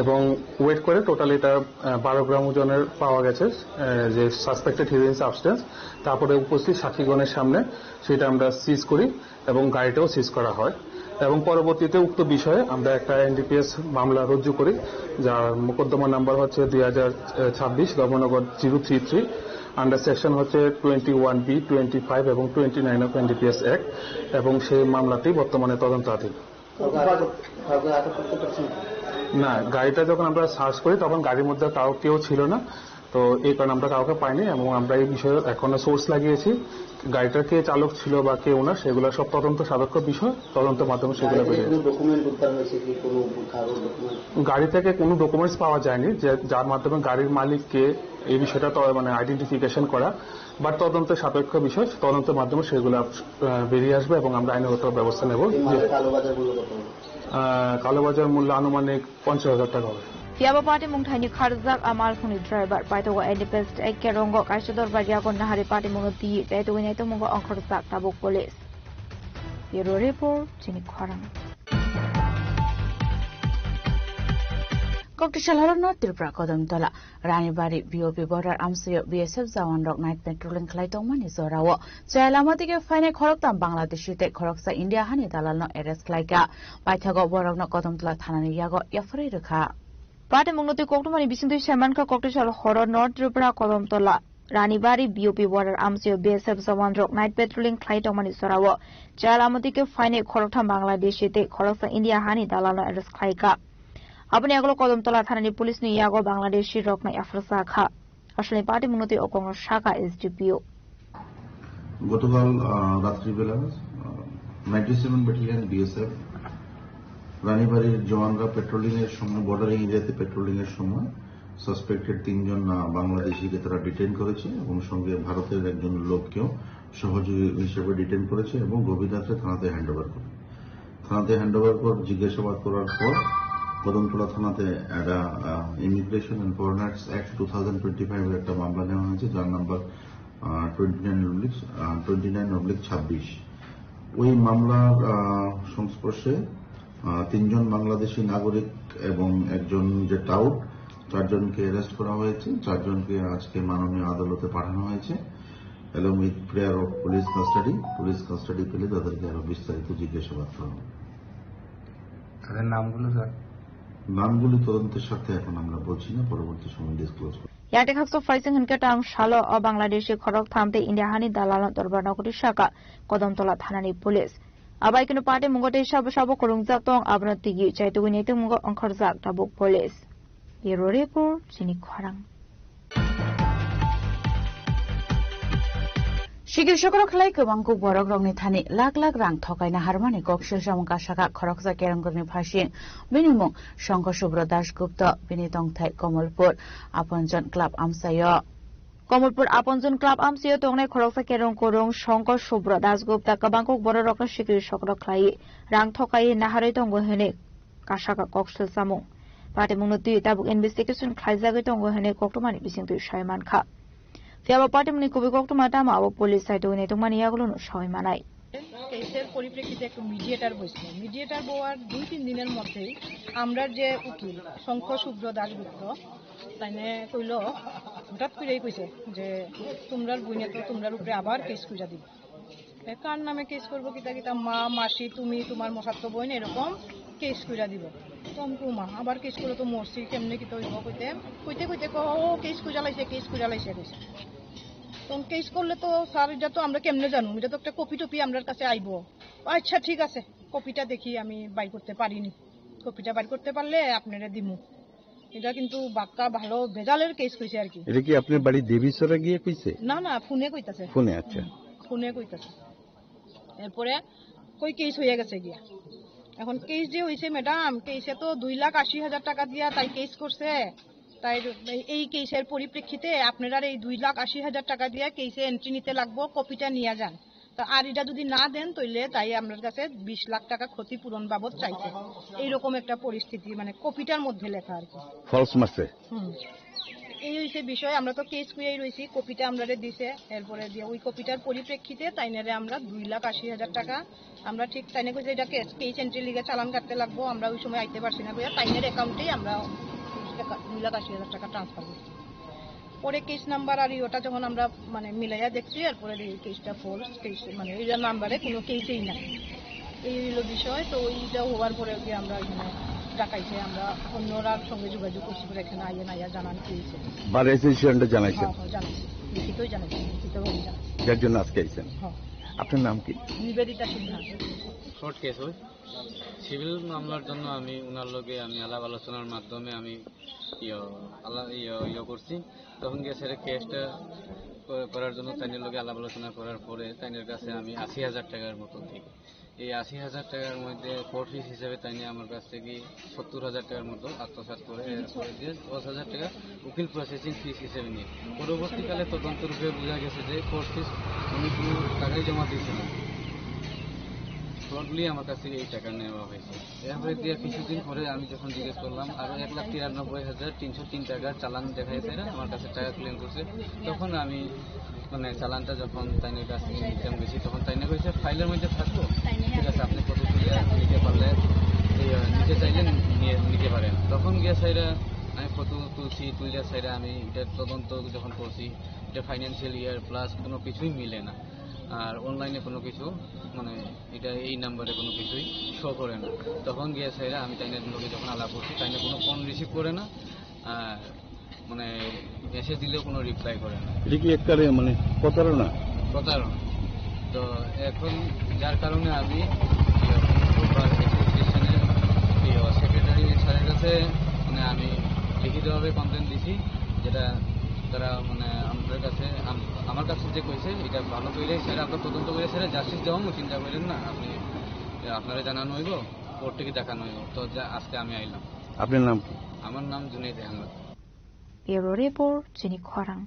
এবং ওয়েট করে টোটাল এটা, আহ, বারো গ্রাম ওজনের পাওয়া গেছে, আহ, যে সাসপেক্টেড হিরোইন সাবস্টেন্স। তারপরে উপস্থিত সাক্ষীগণের সামনে সেটা আমরা সিজ করি এবং গাড়িটাও সিজ করা হয়। এবং পরবর্তীতে উক্ত বিষয়ে আমরা একটা এনডিপিএস মামলা রুজু করি, যার মোকদ্দমা নাম্বার হচ্ছে দুই হাজার ছাব্বিশ Dharmanagar zero three three, under section হচ্ছে twenty one B, twenty five এবং twenty nine of NDPS act, এবং সেই মামলাটি বর্তমানে তদন্তাধীন। কাউকে আটক, কাউকে আটক করতে পারছেন? না, গাড়িটা যখন আমরা সার্চ করি তখন গাড়ির মধ্যে কাউ কেউ ছিল না, তো এই কারণে আমরা কাউকে পাইনি এবং আমরা এই বিষয়ে এখনো সোর্স লাগিয়েছি। গাড়িটার কে চালক ছিল বা কে ওনার, সেগুলো সব তদন্ত সাপেক্ষ বিষয়, তদন্তের মাধ্যমে সেগুলো গাড়ি থেকে বেরিয়ে কোনো আসে। ডকুমেন্ট উদ্ধার হয়েছে কি, কোনো কারোর ডকুমেন্ট? গাড়ি থেকে কোনো ডকুমেন্টস পাওয়া যায়নি যে যার মাধ্যমে গাড়ির মালিককে এই বিষয়টা তো মানে আইডেন্টিফিকেশন করা, বাট তদন্তের সাপেক্ষ বিষয়, তদন্তের মাধ্যমে সেগুলো আহ, বেরিয়ে আসবে এবং আমরা আইনগত ব্যবস্থা নেব। এই মালের কালোবাজার মূল্য কত হবে? আহ, কালোবাজার মূল্য আনুমানিক পঞ্চাশ হাজার টাকা হবে। Phiya bo patimung thaini kharjak a malkhungni driver paithago N D P S Act kerongo kaisa dorbar yago nahari patimungno twi chaitugwi naitugmungo ongkhorjak tabuk police. Bureau report, chini khorang. Kokti salhoro North Tripura Kodamtola Ranibari B O P border amsio B S F jawan rok night patrolling khlai tongmani jorao chaya lama dige phainai khoroktham Bangladeshi tei khoroksa India hani dalalno arrest khlaikha. Paithago borokno Kodamtola thanani yago yapharwi rwkha. Patimungno twi koktwmani bisingtwi saimankha, kokti salhoro North Tripura Kodamtola Ranibari B O P border amsio B S F jawan rok night patrolling khlai tongmani jorao chaya lama dige phainai khoroktham Bangladeshi tei khoroksa India hani dalalno arrest khlaikha. Aboni yagulo Kodamtola thanani police ni yago Bangladeshi rokno yapharsa kha. Aswlani patimungno twi o kokno sakha S D P O. গতকাল আহ, রাত্রিবেলা ninety seven battalion BSF রানীবাড়ির জওয়ানরা পেট্রোলিং এর সময়, বর্ডারিং এরিয়াতে পেট্রোলিং এর সময় সাসপেক্টেড তিনজন আহ, বাংলাদেশিকে তারা ডিটেইন করেছে এবং সঙ্গে ভারতের একজন লোককেও সহযোগী হিসেবে ডিটেইন করেছে এবং গভীর রাত্রে থানাতে হ্যান্ড ওভার করে। থানাতে হ্যান্ড ওভার পর, জিজ্ঞাসাবাদ করার পর কদমতলা থানাতে একটা immigration and foreigners act two thousand twenty five এর একটা মামলা নেওয়া হয়েছে, যার number twenty nine oblique twenty nine oblique ছাব্বিশ। ওই মামলার আহ, সংস্পর্শে আহ, তিনজন বাংলাদেশি নাগরিক এবং একজন যে টাউট, চারজনকে অ্যারেস্ট করা হয়েছে। চারজনকে আজকে মাননীয় আদালতে পাঠানো হয়েছে, along with prayer of police custody। Police custody পেলে তাদেরকে আরো বিস্তারিত জিজ্ঞাসাবাদ করা হবে। তাদের নামগুলো, স্যার? নামগুলি তদন্তের স্বার্থে এখন আমরা বলছি না, পরবর্তী সময় ডিসক্লোজ করব। Yakni khakchuk phaising hinkhe tang salo o Bangladeshi khorok tham tei India hani dalalno dorbar nokoti saka Kodamtola thanani police. Abai kunu party mungo tei sabo sabo kwrwngjak tong, abono tigi chaitugwi naitukmungo ongkhorjak tabuk police. Bureau report, chini khorang. Sikir sokrok khlai kwbang kuk borok rokni thani lak lak rang thokaina harmani kok selsamung kasaka khoroksa kerongkorni phasing. Bini mung Songkho Subro Das Gupta, bini tongthai Komolpur Aponjon Club amsaio. Komolpur Aponjon Club amsaio tongnai khoroksa kerong korong Songkho Subro Das Gupta kwbang kuk borok rokno sikir sokrok khlai rang thokai naharwi tongo hwnwi kasaka kok selsamung. Patimungno twi tabuk investigation khlaijagwi tongo hwnwi koktwmani bisingtwi sai mankha. Phiya bo patimungni kubui koktwma tamo abo police side-o naitukmani yagulono saui manai. কেসের পরিপ্রেক্ষিতে একটু মিডিয়েটর বসলো। মিডিয়েটর বওয়ার দুই তিন দিনের মধ্যেই আমরা যে উকিল শঙ্খ শুভ্র দাশগুপ্ত, তাইনে কইল, হঠাৎ করেই কইছে যে, "তোমরার বইনে তো তোমরার উপরে আবার কেস কইরা দিব।" এ, কার নামে কেস করবো? কিতা কিতা মা, মাসি, তুমি, তোমার মশাত্ত বোন, এরকম কেস কইরা দিব। তো আমি কই, "মা, আবার কেস করলে তো মরছি, কেমনে কিতা হইব?" কইতে কইতে কইতে কও, "ও কেস কইরা লাইছে, কেস কইরা লাইছে," কইছে। তখন কেস করলে তো স্যার, এটা তো আমরা কেমনে জানবো? এটা তো একটা কপি টপি আমরার কাছে আইবো। আচ্ছা, ঠিক আছে, কপিটা দেখি আমি বাই করতে পারিনি, কপিটা বাই করতে পারলে আপনারে দিমু। এটা কিন্তু বাক্কা ভালো ভেজালের কেস কইছে আর কি। এটা কি আপনার বাড়ি দেবীছড়া গিয়ে কইছে? না, না, ফোনে কইতাছে। ফোনে, আচ্ছা। হুম, ফোনে কইতাছে। এরপরে কই কেস হয়ে গেছে গিয়া। এখন কেস যে হইছে ম্যাডাম, কেসে তো দুই লাখ আশি হাজার টাকা দিয়া তাই কেস করছে। তাই এই, এই কেসের পরিপ্রেক্ষিতে আপনারা এই দুই লাখ আশি হাজার টাকা দিয়া কেসে এন্ট্রি নিতে লাগবো, কপিটা নিয়ে যান। তা আর এটা যদি না দেন, তাইলে তাই আপনার কাছে বিশ লাখ টাকা ক্ষতিপূরণ বাবদ চাইছে। এইরকম একটা পরিস্থিতি, মানে, কপিটার মধ্যে লেখা আর কি। ফলস মারছে। হুম। এই হইছে বিষয়, আমরা তো কেস কইয়াই রইছি, কপিটা আমরারে দিছে, এরপরে দিয়ে ওই কপিটার পরিপ্রেক্ষিতে তাইনারে আমরা দুই লাখ আশি হাজার টাকা, আমরা ঠিক তাইনে কইছে এটা কেস, কেস এন্ট্রি লিগে চালান কাটতে লাগবো, আমরা ওই সময় আইতে পারছি না, কইয়া তাইনের অ্যাকাউন্টেই আমরা টাকা, দুই লাখ আশি হাজার টাকা ট্রান্সফার করছি। পরে কেস নাম্বার আর ইয়েটা যখন আমরা, মানে, মিলাইয়া দেখছি, এরপরে দেখি কেসটা ফলস, কেস, মানে, এই নাম্বারে কোনো কেসেই নাই। এই হলো বিষয়। তো এইটা হওয়ার পরে কি আমরা এখানে ডাকাইছে, আমরা অন্যরার সঙ্গে যোগাযোগ করছি বলে এখানে আইয়া নাইয়া জানান কি হয়েছে। বা রেজিস্ট্রেশনটা জানাইছেন? হ্যাঁ, হ্যাঁ, জানাইছি, লিখিতই জানাইছি, লিখিতভাবে জানাইছি। যার জন্য আজকে আইছেন? হ্যাঁ। আপনার নাম কি? নিবেদিতা সিনহা। শর্ট কেস হয়। সিভিল মামলার জন্য আমি ওনার লগে আমি আলাপ আলোচনার মাধ্যমে আমি ইয়ে, আলা-, ইয়ে, ইয়ে করছি। তখন গিয়ে স্যারের কেসটা ক-, করার জন্য তাইনের লগে আলাপ আলোচনা করার পরে তাইনের কাছে আমি আশি হাজার টাকার মতো দিই। এই আশি হাজার টাকার মধ্যে কোর্ট ফিস হিসেবে তাইনে আমার কাছ থেকে সত্তর হাজার টাকার মতো আত্মসাৎ করে, এরপরে দিয়ে দশ হাজার টাকা উকিল প্রসেসিং ফিস হিসেবে নিয়ে পরবর্তীকালে তদন্ত রূপে বোঝা গেছে যে কোর্ট ফিস উনি কোনো টাকাই জমা দিয়েছে না, ফ্রডলি আমার কাছ থেকে এই টাকা নেওয়া হয়েছে। এরপরে দিয়ে কিছুদিন পরে আমি যখন জিজ্ঞেস করলাম, আরো এক লাখ তিরানব্বই হাজার তিনশো তিন টাকার চালান দেখাইছে, এরা আমার কাছে টাকা ক্লেম করছে। তখন আমি, মানে, চালানটা যখন তাইনের কাছ থেকে নিতাম গেছি, তখন তাইনে কইছে, "ফাইলের মধ্যে থাকবো, ঠিক আছে, আপনি ফটো তুলে নিতে পারলে, এই, আহ, নিতে চাইলে নিয়ে, নিতে পারেন।" তখন গিয়ে সাইরা আমি ফটো তুলছি, তুলে সাইরা আমি এটা তদন্ত যখন করছি, এটা ফাইন্যান্সিয়াল ইয়ার প্লাস কোনো কিছুই মিলে না। আর অনলাইনে কোনো কিছু, মানে, এটা এই নাম্বারে কোনো কিছুই শো করে না। তখন গিয়ে স্যার আমি তাইনের লগে যখন আলাপ করছি, তাইনে কোনো ফোন রিসিভ করে না, আর, মানে, মেসেজ দিলেও কোনো রিপ্লাই করে না। এটা কি এককালে, মানে, প্রতারণা? প্রতারণা। তো এখন যার কারণে আমি সেক্রেটারি স্যারের কাছে, মানে, আমি লিখিতভাবে কমপ্লেন দিছি, যেটা তারা, মানে, আমাদের কাছে, আম-, আমার কাছে যে কইছে, এটা ভালো কইলে স্যার, আপনার তদন্ত করে স্যার জাস্টিস দেওয়া চিন্তা করেন না, আপনি, আপনারা জানানো হইব, কোর্ট থেকে দেখানো হইব। তো যা, আজকে আমি আইলাম। আপনার নাম কি? আমার নাম জুনাইদ Ahmad. Bureau Report, chini khorang.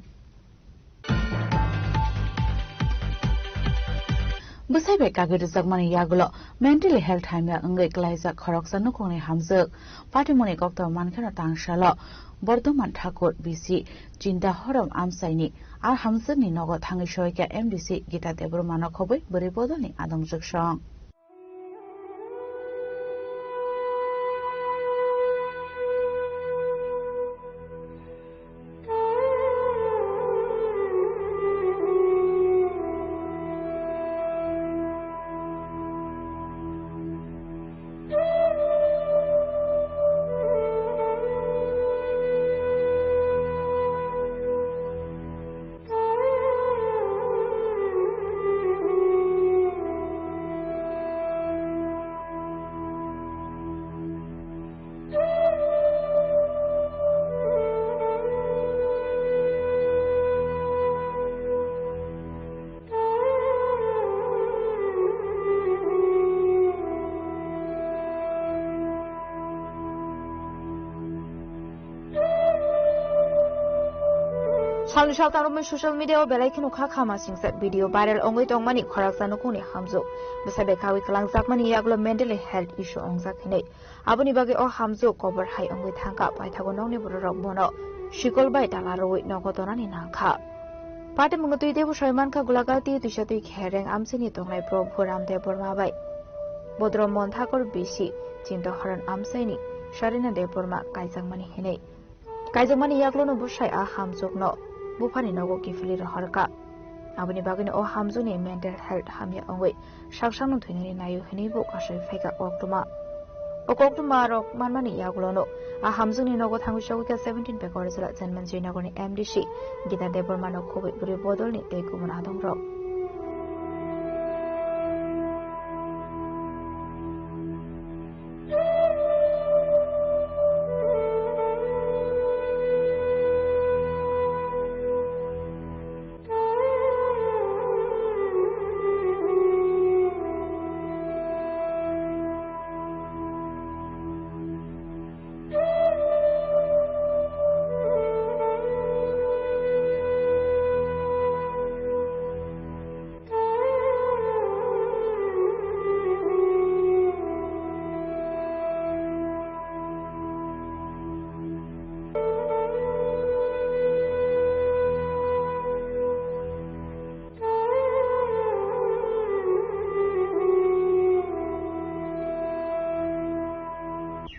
Bwsai bai kagwi rwjakmani yagulo mentally health hamya wngwi klaijak khoroksa nukhungni hamjwk. Patimoni koktwma mankheno tangsalo Bordoman Thakur B C Chinta Horom amchaini a hamjwkni nogo thangwi soikha M D C Gita Debbarmano khobwi bwrwi bodolni adongjwk song. Salni saltang romwi social media o belai kheno kha khama singsa video viral wngwi tongmani khoroksa nukhungni hamjwk. Bwsai bai khawi kwlangjakmani yagulo mentally health issue wngjak hinwi. Aboni bagwi o hamjwk kobor hai wngwi thangkha, paithago nokni bororok bono sikol bai tala rwui nogo tonani nangkha. Patimungno twi teibo soi mankha, Gulagati twisa twi khereng amchaini tongnai Probhu Ram Debbarma bai Bodro Monthakor bisi Chintaharan amchaini Sarina Debbarma kaijakmani hinwi. Kaijakmani yaklono bwsai a hamjwkno buphani nogo kiphilwi rohorkha. Aboni bagwino o hamjwkni mental health hamya wngwi saksakno thwinani naio hinwi bo kasui phaikha koktwma. O koktwma rok manmani yagulono a hamjwkni nogo thangwi sogwikha seventeen February jila Chenmanjui Nogorni M D C Gita Debbarmano khobwi bwrwi bodolni tei kubun adongrok.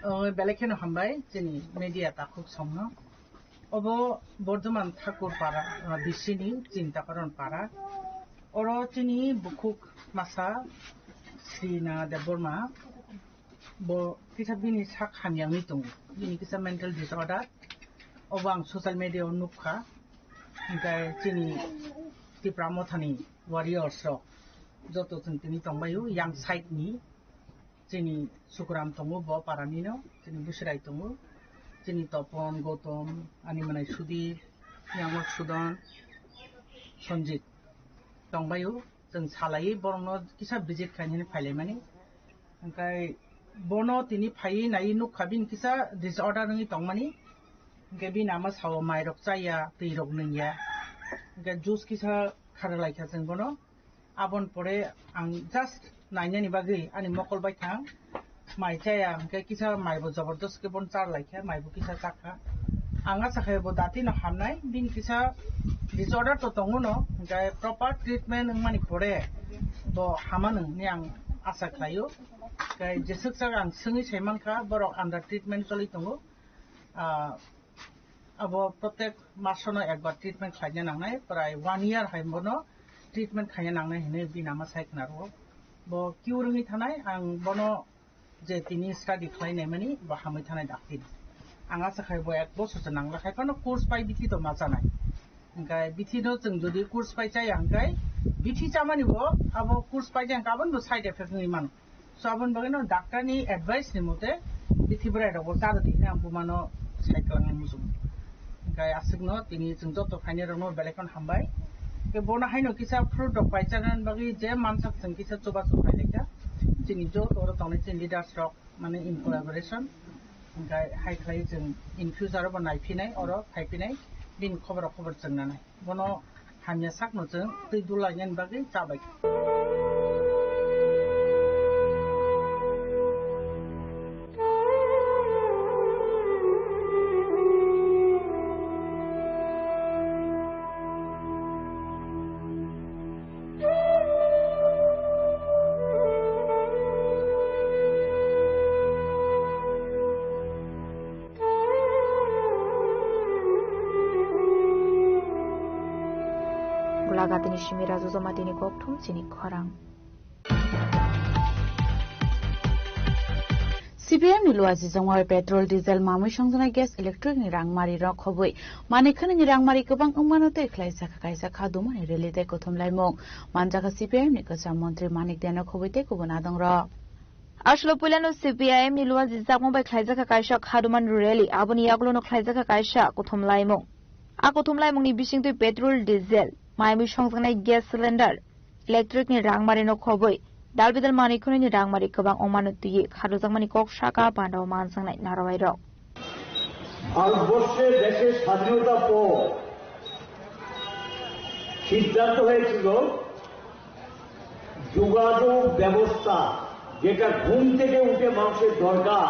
O, belai kheno hambai chini media takhuk songno. Obo Bordhoman Thakur para, ah, bisini Chintakoron para. Oro chini bukhuk masa Srina Debbarma, bo kisa bini sak hamyangwi tongo, bini kisa mental disorder. Obo ang social media o nukha, hingke chini Tipra Mothani warriors rok joto chwng tini tongbaio, yang side ni chini Sukuram tongo, bo para nino, chini Busirai tongo, chini Topon, Gautam, ani mwnai Sudip, yang Sudan, Sanjit tongbaio. Chwng salaiwi borokno kisa visit khainani phailaimani. Hingkhai bono tini phaiwi naiwi nukha bini kisa disorder wngwi tongmani. Hingkhe bini ama sao mairok chaya, twirok nwngya. Hingkhe juice kisa kharwlaikha chwng bono. Aboni pore ang just nainani bagwi ani mokol baithang. Mai chaya hingke kisa mai bo jobordos ke bon char lai khe, mai bo kisa chakha. Ang asa khe bo dati no hamnai, bini kisa disorder to tongo no, hingke proper treatment wngmani pore bo hama nung ni ang asa khlaio. Hingke jeswk chak ang swngwi sai mankha, borok under treatment choli tongo. Ah, Abo protek masono ekbar treatment khlaina nangnai, prai one year hai bono treatment khaina nangnai hinwi bini ama sai khna rwo. Bo cure wngwi thanai, ang bono je tini study khlai naimani bo hamwi thanai dakti. Ang asa khai bo ek bosor se nangla khai phano course pai bithi to ma chanai. Hingkai bithi no chwng jodi course pai chaya hingkai bithi chamani bo abo course pai jang kabon bo side effect wngwi mano. So, aboni bagwi no doctor ni advice ni mote bithi bwrai rok bo cha rwdi hinwi ang buma no sai kwlangma muchungo. Hingkhe aswk no tini chwng joto phainai rok no belai kheno hambai. Hingkhe bono haino kisa fruit rok pai chana bagwi je mansak chwng kisa chubachu khlai lai kha. Chini joto oro tongnai chini leaders rok mane in collaboration. Hingkhe hai khlai chwng in future o bo naiphinai oro phaiphinai bini khobor rok khobor chwng nanai. Bono hamya sakno chwng twi dulainani bagwi cha bai kha. Gulagatini simi Raju Jomatini kokthum chini khorang. C P I M ni luaji jongmar petrol, diesel, mamui songjaknai gas, electric ni rangmari rok khobwi manwi khwnwini rangmari kwbang wngmano tei khlaijak kaisa kha dumani rally tei kuthum laimung manjakha C P I M ni kwcham montri Manik Deno khobwi tei kubun adongrok. Aswk puilano C P I M ni luaji jakmung bai khlaijak kha kaisa khadumani rally, aboni yagulono khlaijak kha kaisa kuthum laimung. A kuthum laimungni bisingtwi petrol, diesel, maimui songjaknai gas cylinder, electric ni rangmari no khobwi dalbidal manwi khwnwini rangmari kwbang wngmano twiwi kharujakmani kok saka pandao manjaknai narwai rok. ভারতবর্ষে দেশের স্বাধীনতার পর সিদ্ধান্ত হয়েছিল যোগাযোগ ব্যবস্থা, যেটা ঘুম থেকে উঠে মানুষের দরকার,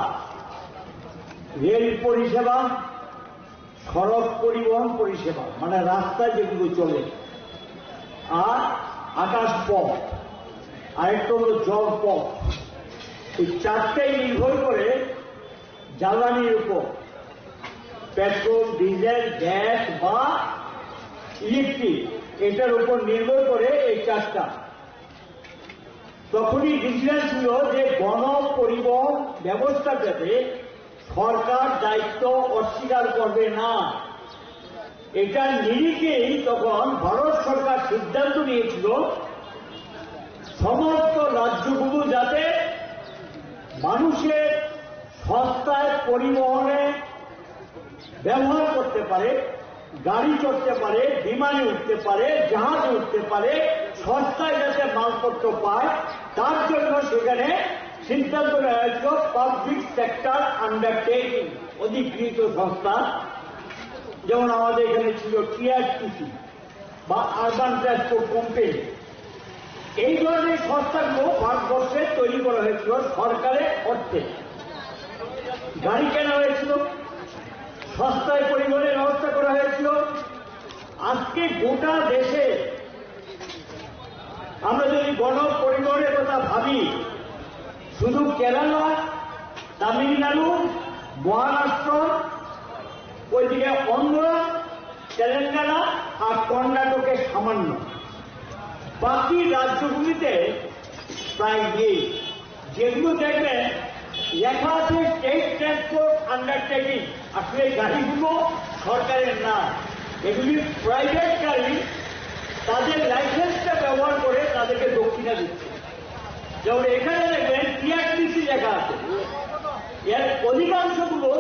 রেল পরিষেবা, সড়ক পরিবহন পরিষেবা, মানে রাস্তায় যেগুলো চলে, আর আকাশ পথ, আরেকটা হলো জল পথ। এই চারটাই নির্ভর করে জ্বালানির উপর, পেট্রোল, ডিজেল, গ্যাস বা ইলেকট্রিক, এটার উপর নির্ভর করে এই চারটা। তখনই ডিসিশন ছিল যে গণ পরিবহন ব্যবস্থাটাতে সরকার দায়িত্ব অস্বীকার করবে না। এটার নিরিখেই তখন ভারত সরকার সিদ্ধান্ত নিয়েছিল সমস্ত রাজ্যগুলো যাতে মানুষের সস্তায় পরিবহনে ব্যবহার করতে পারে, গাড়ি চড়তে পারে, বিমানে উঠতে পারে, জাহাজে উঠতে পারে, সস্তায় যাতে মালপত্র পায়, তার জন্য সেখানে সিদ্ধান্ত নেওয়া হয়েছিল পাবলিক সেক্টর আন্ডারটেকিং, অধিকৃত সংস্থা, যেমন আমাদের এখানে ছিল টিআরটিসি বা আরবান ট্রান্সপোর্ট কোম্পানি। এই ধরনের সংস্থাগুলো ভারতবর্ষে তৈরি করা হয়েছিল সরকারের অর্থে। গাড়ি কেনা হয়েছিল, সস্তায় পরিবহনের ব্যবস্থা করা হয়েছিল। আজকে গোটা দেশে আমরা যদি গণ পরিবহনের কথা ভাবি, শুধু কেরালা, তামিলনাড়ু, মহারাষ্ট্র, ওইদিকে অন্ধ্র, তেলেঙ্গানা আর কর্ণাটকে সামান্য। বাকি রাজ্যগুলিতে প্রায় নেই। যেগুলো দেখবেন লেখা আছে স্টেট ট্রান্সপোর্ট আন্ডারটেকিং, আসলে এই গাড়িগুলো সরকারের না, এগুলি প্রাইভেট গাড়ি। তাদের লাইসেন্সটা ব্যবহার করে তাদেরকে দক্ষিণা দিচ্ছে। যেমন এখানে দেখবেন টিআরটিসি লেখা আছে, এর অধিকাংশগুলো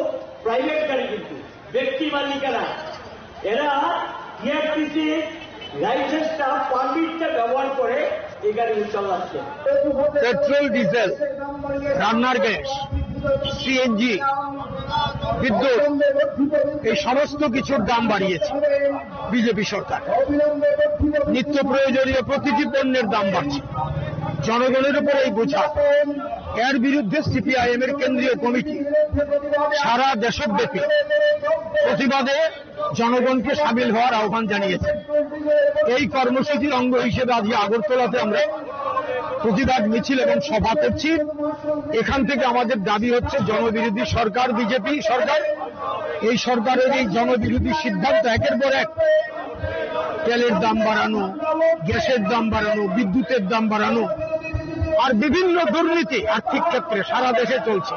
প্রাইভেট গাড়ি, কিন্তু ব্যক্তি মালিকানা। এরা টিআরটিসি লাইসেন্সটা, পারমিটটা ব্যবহার করে এই গাড়িগুলো চালাচ্ছে। পেট্রোল, ডিজেল, রান্নার গ্যাস, সিএনজি, বিদ্যুৎ, এই সমস্ত কিছুর দাম বাড়িয়েছে বিজেপি সরকার। নিত্য প্রয়োজনীয় প্রতিটি পণ্যের দাম বাড়ছে, জনগণের উপরে এই বোঝা। এর বিরুদ্ধে সিপিআইএম এর কেন্দ্রীয় কমিটি সারা দেশব্যাপী প্রতিবাদে জনগণকে সামিল হওয়ার আহ্বান জানিয়েছে। এই কর্মসূচির অঙ্গ হিসেবে আজকে আগরতলাতে আমরা প্রতিবাদ মিছিল এবং সভা করছি। এখান থেকে আমাদের দাবি হচ্ছে, জনবিরোধী সরকার, বিজেপি সরকার, এই সরকারের এই জনবিরোধী সিদ্ধান্ত, একের পর এক তেলের দাম বাড়ানো, গ্যাসের দাম বাড়ানো, বিদ্যুতের দাম বাড়ানো, আর বিভিন্ন দুর্নীতি আর্থিক ক্ষেত্রে সারা দেশে চলছে।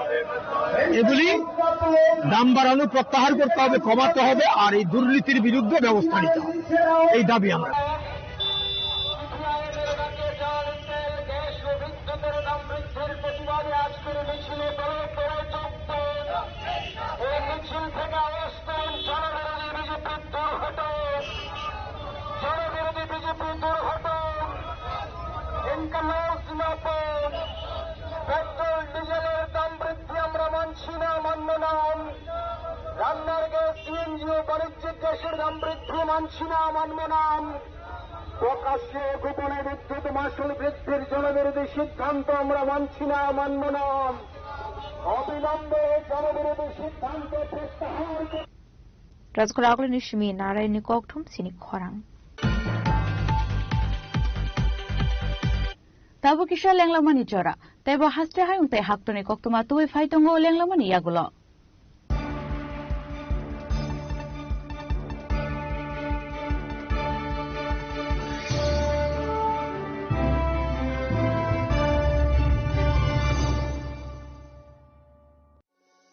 এগুলি দাম বাড়ানো প্রত্যাহার করতে হবে, কমাতে হবে, আর এই দুর্নীতির বিরুদ্ধে ব্যবস্থা নিতে হবে। এই দাবি আমরা। এই মিছিল থেকে আওয়াজ তুলুন, জনবিরোধী বিজেপি দূর হটো, জনবিরোধী বিজেপি দূর হটো, ইনকালাব জিন্দাবাদ। পেট্রোল ডিজেলের দাম বৃদ্ধি আমরা মানছি না, মানব না। রান্নার গ্যাস, সিএনজি ও বাণিজ্যিক গ্যাসের দাম বৃদ্ধি মানছি না, মানব না। প্রকাশ্যে গোপনে বিদ্যুৎ মাশুল বৃদ্ধির জনবিরোধী সিদ্ধান্ত আমরা মানছি না, মানব না। অবিলম্বে জনবিরোধী সিদ্ধান্ত প্রত্যাহার করতে Rajkot aklini simi narai ni kokthum sini khorang. Tabuk kisa lenglamani jora. Teibo haste hayung tei haktorni koktwma tubui phai tongo lenglamani yagulo.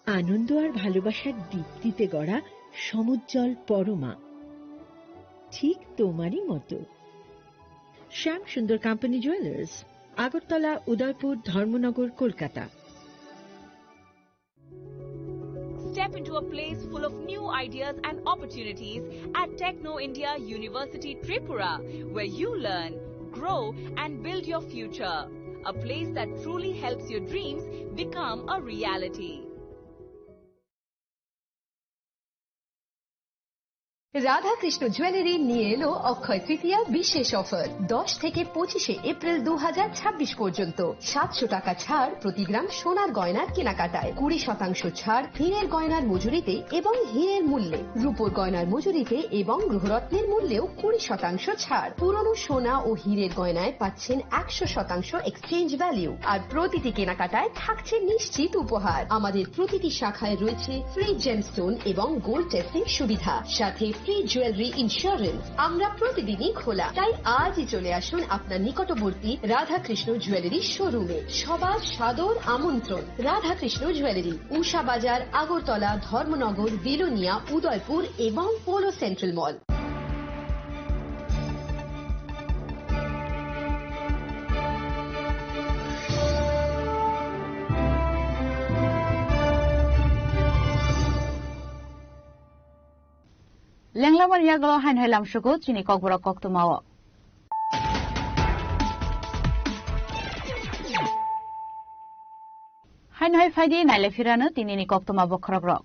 আনন্দ আর ভালোবাসার দীপ্তিতে গড়া সমুজ্জ্বল পরমা, ঠিক তোমারই মতো। শ্যাম সুন্দর কোম্পানি জুয়েলার্স, আগরতলা, উদয়পুর, ধর্মনগর, Kolkata. Step into a place full of new ideas and opportunities at Techno India University Tripura, where you learn, grow, and build your future. A place that truly helps your dreams become a reality. Radhakrishna jewellery নিয়ে এলো অক্ষয় তৃতীয়া বিশেষ অফার। দশ থেকে পঁচিশে এপ্রিল দু হাজার ছাব্বিশ পর্যন্ত সাতশো টাকা ছাড় প্রতি গ্রাম সোনার গয়নার কেনাকাটায়, কুড়ি শতাংশ ছাড় হীরের গয়নার মজুরিতে এবং হীরের মূল্যে, রূপোর গয়নার মজুরিতে এবং গ্রহরত্নের মূল্যেও কুড়ি শতাংশ ছাড়। পুরনো সোনা ও হীরের গয়নায় পাচ্ছেন একশো শতাংশ এক্সচেঞ্জ ভ্যালু, আর প্রতিটি কেনাকাটায় থাকছে নিশ্চিত উপহার। আমাদের প্রতিটি শাখায় রয়েছে ফ্রি জেমস্টোন এবং গোল্ড টেস্টিং সুবিধা, সাথে ফ্রি জুয়েলারি ইন্স্যুরেন্স। আমরা প্রতিদিনই খোলা, তাই আজই চলে আসুন আপনার নিকটবর্তী রাধাকৃষ্ণ জুয়েলারি শোরুমে। সবার সাদর আমন্ত্রণ। রাধাকৃষ্ণ জুয়েলারি, উষা বাজার, আগরতলা, ধর্মনগর, বিলোনিয়া, উদয়পুর এবং polo central mall. Lenglamani yagulo haino hai lamsugo chini kokborok koktwmao. Haino hai phaidi naile phirano tinini koktwma bokhorokrok.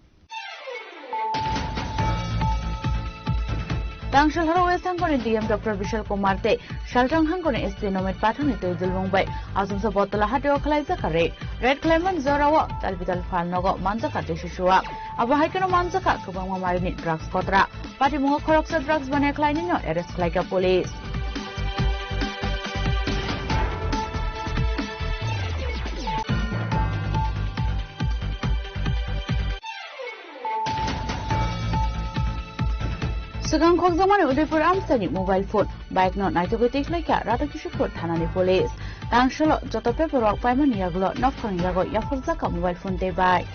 Tangsil horo West Hangkoni D M Doctor Bishal Kumar tei Salchang Hangkoni S P Nomit Pathakni twi dulbung bai Asumsa Bottola hatio khwlaijak raid. Raid khwlaimani jorao tal bital phalnogo manjakha J C Sua. Abo hai kheno manjakha kwbangma marini drugs kotra. Patimungo khoroksa drugs baniya khlainino arrest khlaikha police. Swkang khokjakmani Udaipur amchaini mobile phone, bike no naitugwi twi khlaikha Radhakishorpur thanani police. Tangsalo joto paperwork paimani yagulo nokphang yago yaphurjak ka mobile phone tei bike.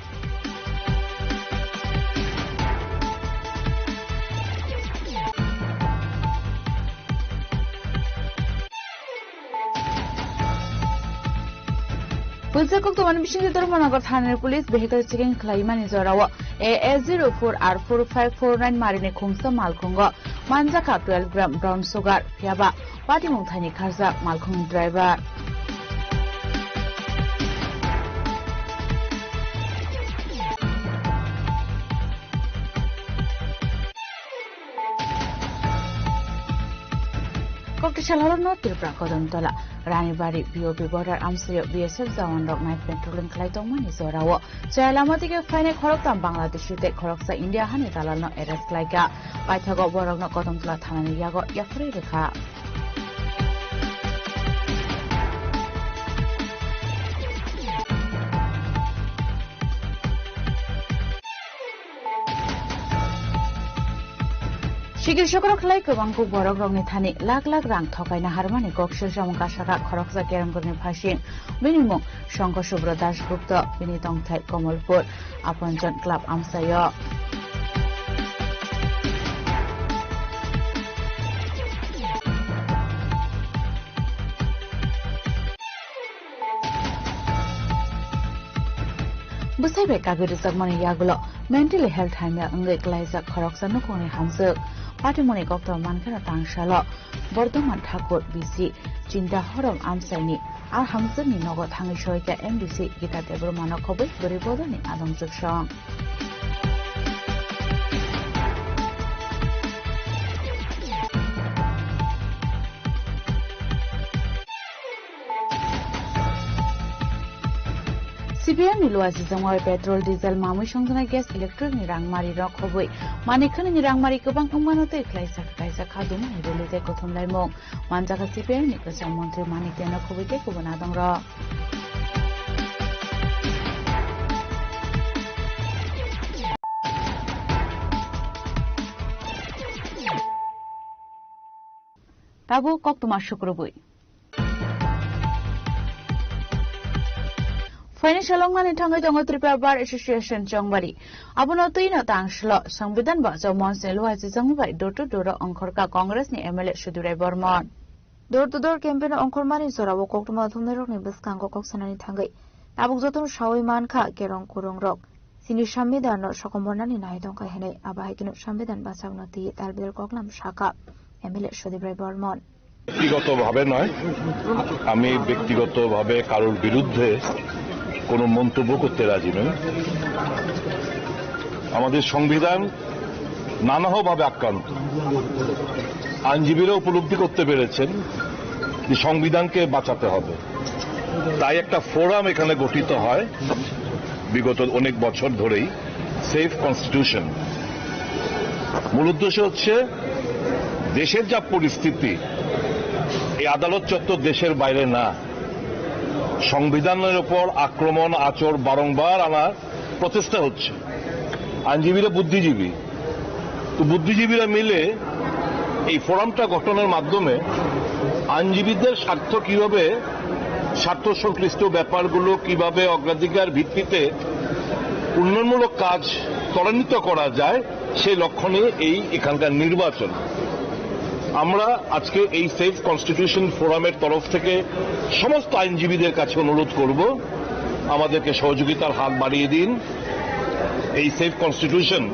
Pulsa koktomani bisingtwi Dharmanagar thanani police vehicle checking khlaimani jorao A S zero four R four five four nine marini khungsa malkhungo manjakha twelve gram brown sugar, phiyaba patimung thani kharjak malkhung driver. Kokti salharokno Tripura Kodamtola Ranibari B O P border amsaio B S F jawanrok night patrolling khlai tongmani jorao chaya lama dige phainai khoroktham Bangladeshi tei khoroksa India hani dalalno arrest khlaikha. Paithago borokno Kodamtola thanani yago yaphurwi rwkha. Sikir sokro khlai kwbangkuk borokrokni thani lakh lakh rang thokaina harmani kok selsamo kasaka khoroksa kerongkorni phasing. Bini mung Songkho Subro Dasgupta, bini tongthai Komolpur Aponjon Club amsaio. Bwsai bai kagwi rwjakmani yagulo mentally health hamya wngwi klaijak khoroksa nukhungni hamjwk. Patimungni koktwma mankheno tangsalo Bordhoman Thakur B C Chinta Horom amchaini a hamjwkni nogo thangwi soika M D C Gita Debbarmano khobwi bwrwi bodolni adongjwk song. C P I M ni luaijijwkma bai petrol, diesel, mamwi songjaknai gas, electric ni rangmari rok khobwi manwi khwnwini rangmari kwbang wngmano twi khlaijak kaijak kha dumani rally tei kuthumlaimung manjakha C P I M ni kwcham montri Manik Deno khobwi tei kubun adongrok. Tabuk koktwma sukrubwi. Phaini salongmani thangwi tongo Tripura Bar Association Chongbari. Abono twino tangslo Songbidan Bachao Monchni luaijijwkma bai door to door o ongkhorkha Congress ni M L A Sudip Rai Bormon. Door to door campaign ongkhormani jorao koktwma thumnairokni bwskango kok sanani thangwi tabuk jotono sawi mankha kerong kurongrok. Chini Sambidhanno sokomornani nai tongkha hinwi, abo hai kheno Sambidhan bachakno twiwi talbidal koklam sakha M L A Sudip Rai Bormon. ব্যক্তিগতভাবে নয়, আমি ব্যক্তিগতভাবে কারোর বিরুদ্ধে কোনো মন্তব্য করতে রাজি নই। আমাদের সংবিধান নানাভাবে আক্রান্ত। আইনজীবীরা উপলব্ধি করতে পেরেছেন যে সংবিধানকে বাঁচাতে হবে, তাই একটা ফোরাম এখানে গঠিত হয় বিগত অনেক বছর ধরেই, সেভ কনস্টিটিউশন। মূল উদ্দেশ্য হচ্ছে দেশের যা পরিস্থিতি, এই আদালত চত্বর দেশের বাইরে না, সংবিধানের ওপর আক্রমণ, আঁচড় বারংবার আনার প্রচেষ্টা হচ্ছে। আইনজীবীরা বুদ্ধিজীবী, তো বুদ্ধিজীবীরা মিলে এই ফোরামটা গঠনের মাধ্যমে আইনজীবীদের স্বার্থ কিভাবে, স্বার্থ সংশ্লিষ্ট ব্যাপারগুলো কিভাবে অগ্রাধিকার ভিত্তিতে উন্নয়নমূলক কাজ ত্বরান্বিত করা যায়, সেই লক্ষ্য নিয়ে এই এখানকার নির্বাচন। আমরা আজকে এই সেভ কনস্টিটিউশন ফোরামের তরফ থেকে সমস্ত আইনজীবীদের কাছে অনুরোধ করব, আমাদেরকে সহযোগিতার হাত বাড়িয়ে দিন। এই সেভ কনস্টিটিউশন,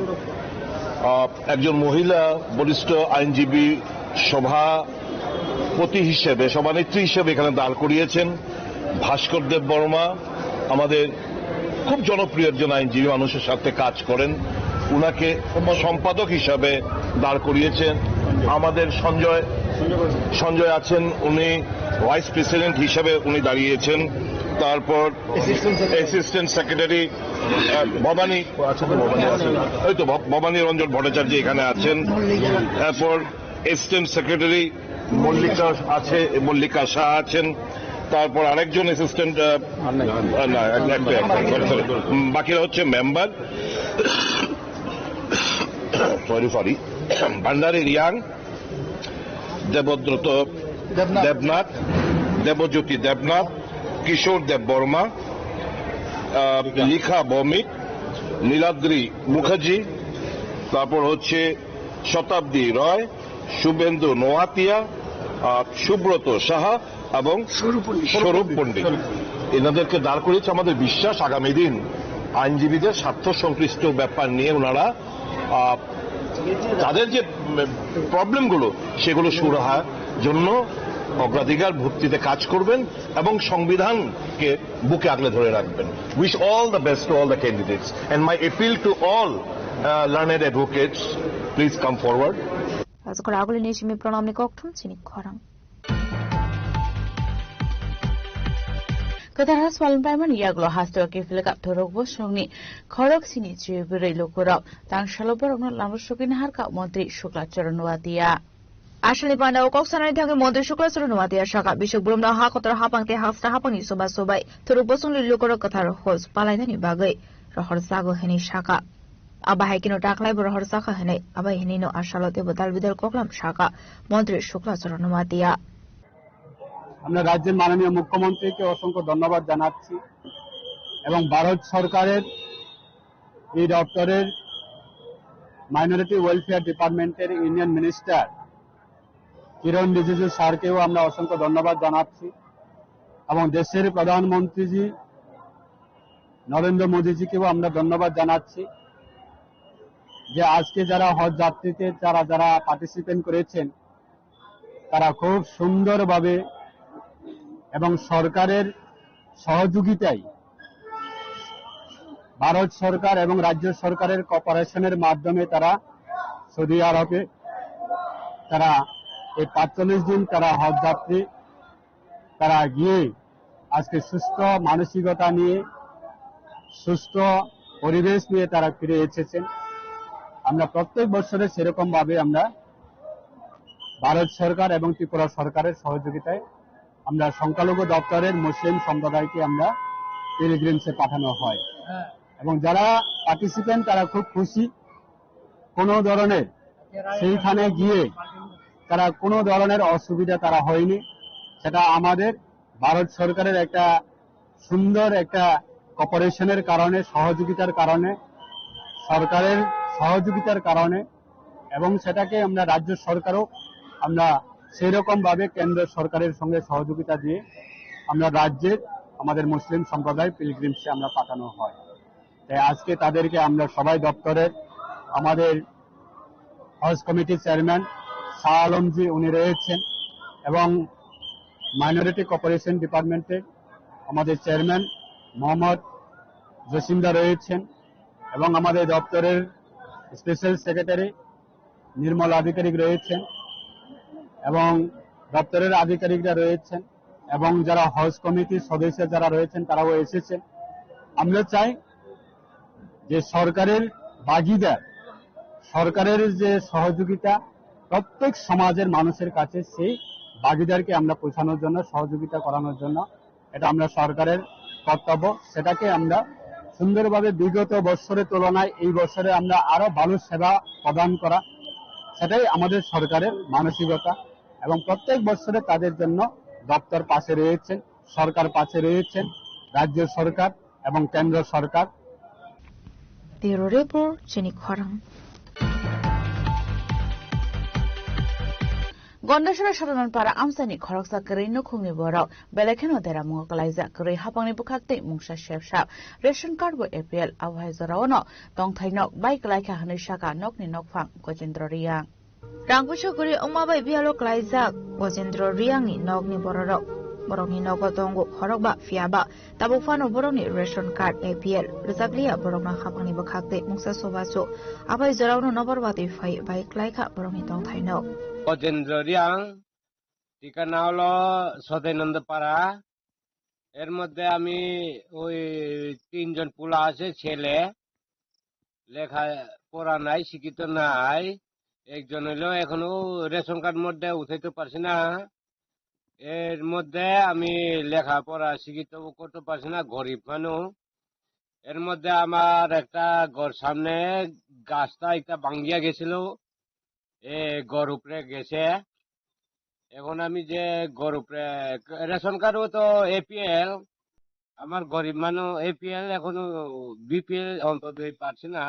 আহ, একজন মহিলা বরিষ্ঠ আইনজীবী সভাপতি হিসেবে, সভানেত্রী হিসেবে এখানে দাঁড় করিয়েছেন ভাস্কর দেব বর্মা, আমাদের খুব জনপ্রিয় একজন আইনজীবী, মানুষের সাথে কাজ করেন, উনাকে সম্পাদক হিসাবে দাঁড় করিয়েছেন। আমাদের সঞ্জয়, সঞ্জয় আছেন, উনি ভাইস প্রেসিডেন্ট হিসাবে উনি দাঁড়িয়েছেন। তারপর অ্যাসিস্ট্যান্ট সেক্রেটারি, আহ, ভবানী, ওই তো ভব-, ভবানী রঞ্জন ভট্টাচার্য এখানে আছেন। তারপর অ্যাসিস্ট্যান্ট সেক্রেটারি মল্লিকা আছে, মল্লিকা শাহ আছেন। তারপর আরেকজন অ্যাসিস্ট্যান্ট, আহ, আহ, না, এক-, একটা, একটা, সরি, সরি। উম, বাকিরা হচ্ছে member. Sorry, sorry. Bhandari Reang, Debabrata Debnath. Debnath, Debjyoti Debnath, Kishore Debbarma, ah, Likha Bhowmik, নীলাদ্রি মুখার্জি, তারপর হচ্ছে শতাব্দী রয়, শুভেন্দু নোয়াতিয়া, আহ, সুব্রত সাহা এবং স্বরূপ পণ্ডিত। স্বরূপ পণ্ডিত। এনাদেরকে দাঁড় করিয়েছে আমাদের বিশ্বাস আগামী দিন আইনজীবীদের স্বার্থ সংশ্লিষ্ট ব্যাপার নিয়ে ওনারা, আহ, তাদের যে, উম, প্রবলেমগুলো, সেগুলো সুরাহার জন্য অগ্রাধিকার ভিত্তিতে কাজ করবেন এবং সংবিধানকে বুকে আগলে ধরে রাখবেন। Wish all the best to all the candidates and my appeal to all, uh, learned advocates, please come forward. Asukra agulini simi pranamni kokthum chini khorang. Kwthar ha swalwng paimani yagulo hasteo kiphilkha thuruk bosongni khorok sini chibirwi lukurok. Tangsalo borokno lama sogwi naharkha Montri Shukla Charan Noatia. Asalni panda o kok sanani thangwi Montri Shukla Charan Noatia sakha, bisik bulumno ha kotor hapang tei hapsa hapangni chubachu bai thuruk bosongni lukurok kwthar hos palainani bagwi rohor chago hwnwi sakha. Abo hai kheno taklaibo rohor chakha hwnwi, abo hai hwnwino asalo teibo dal bidal koklam sakha Montri Shukla Charan Noatia. আমরা রাজ্যের মাননীয় মুখ্যমন্ত্রীকে অসংখ্য ধন্যবাদ জানাচ্ছি এবং ভারত সরকারের এই দপ্তরের মাইনরিটি ওয়েলফেয়ার ডিপার্টমেন্টের ইউনিয়ন মিনিস্টার কিরণ রিজিজু স্যারকেও আমরা অসংখ্য ধন্যবাদ জানাচ্ছি এবং দেশের প্রধানমন্ত্রীজি নরেন্দ্র মোদীজিকেও আমরা ধন্যবাদ জানাচ্ছি যে আজকে যারা হজ যাত্রীতে যারা যারা পার্টিসিপেন্ট করেছেন, তারা খুব সুন্দরভাবে এবং সরকারের সহযোগিতায় ভারত সরকার এবং রাজ্য সরকারের কোঅপারেশনের মাধ্যমে তারা সৌদি আরবে তারা এই পাঁচচল্লিশ দিন তারা হজ যাত্রী তারা গিয়ে আজকে সুস্থ মানসিকতা নিয়ে, সুস্থ পরিবেশ নিয়ে তারা ফিরে এসেছেন। আমরা প্রত্যেক বছরে সেরকম ভাবে আমরা ভারত সরকার এবং ত্রিপুরা সরকারের সহযোগিতায় আমরা সংখ্যালঘু দপ্তরের মুসলিম সম্প্রদায়কে আমরা পিলগ্রিমসে পাঠানো হয় এবং যারা পার্টিসিপেন্ট তারা খুব খুশি। কোনো ধরনের সেইখানে গিয়ে তারা কোনো ধরনের অসুবিধা তারা হয়নি। সেটা আমাদের ভারত সরকারের একটা সুন্দর একটা কোঅপারেশনের কারণে, সহযোগিতার কারণে, সরকারের সহযোগিতার কারণে এবং সেটাকে আমরা রাজ্য সরকারও আমরা সেই রকম ভাবে কেন্দ্র সরকারের সঙ্গে সহযোগিতা দিয়ে আমরা রাজ্যের আমাদের মুসলিম সম্প্রদায় পিলগ্রিমসে আমরা পাঠানো হয়। তাই আজকে তাদেরকে আমরা সবাই দপ্তরের আমাদের হজ কমিটির চেয়ারম্যান শাহ আলমজি উনি রয়েছেন এবং মাইনরিটি কোঅপারেশন ডিপার্টমেন্টের আমাদের চেয়ারম্যান মোহাম্মদ জসিমদা রয়েছেন এবং আমাদের দপ্তরের স্পেশাল সেক্রেটারি নির্মল আধিকারিক রয়েছেন এবং দপ্তরের আধিকারিকরা রয়েছেন এবং যারা হজ কমিটির সদস্য যারা রয়েছেন তারাও এসেছেন। আমরা চাই যে সরকারের ভাগিদার, সরকারের যে সহযোগিতা প্রত্যেক সমাজের মানুষের কাছে সেই ভাগিদারকে আমরা পৌঁছানোর জন্য, সহযোগিতা করানোর জন্য এটা আমরা সরকারের কর্তব্য। সেটাকে আমরা সুন্দরভাবে বিগত বছরের তুলনায় এই বছরে আমরা আরো ভালো সেবা প্রদান করা, সেটাই আমাদের সরকারের মানসিকতা। এবং প্রত্যেক বছরে তাদের জন্য দপ্তর পাশে রয়েছেন, সরকার পাশে রয়েছেন, রাজ্য সরকার এবং কেন্দ্র সরকার। Bureau Report, chini khorang. Gondasora Sadananpara amchaini khoroksa kwrwi nukhungni borok belai kheno deramungo kwlaijak kwrwi hapangni bwkhak tei mungsa sepsap ration card bo A P L, abo hai jorao no tongthai nok bai kwlaikha hwnwi sakha nokni nokphang Gojendra Reang. Rang puisa kwrwi wngma bai biyalo kwlaijak Gojendra Reangni nokni bororok. Borokni nogo tongo khorokba, phiyaba tabuk phano borokni ration card A P L rwjakliya, borokno hapangni bwkhak tei mungsa chubachu. Abai jorao no nokbar watwi phai bai kwlaikha borokni tongthaino. Gojendra Reang, ঠিকানা হলো সদানন্দ পাড়া। এর মধ্যে আমি ওই তিনজন পোলা আছে, ছেলে, লেখাপড়া নাই, শিক্ষিত নাই। একজন হইলো এখনো রেশন কার্ড মধ্যে উঠাইতে পারছি না। এর মধ্যে আমি লেখাপড়া শিক্ষিত করতে পারছি না, গরিব মানুষ। এর মধ্যে আমার একটা ঘর সামনে গাছটা একটা ভাঙ্গিয়া গেছিল, এ ঘর উপরে গেছে। এখন আমি যে গরিব রে-, রেশন কার্ডও তো এপিএল, আমার গরিব মানুষ এপিএল, এখনো বিপিএল অন্তত এই পাচ্ছি না।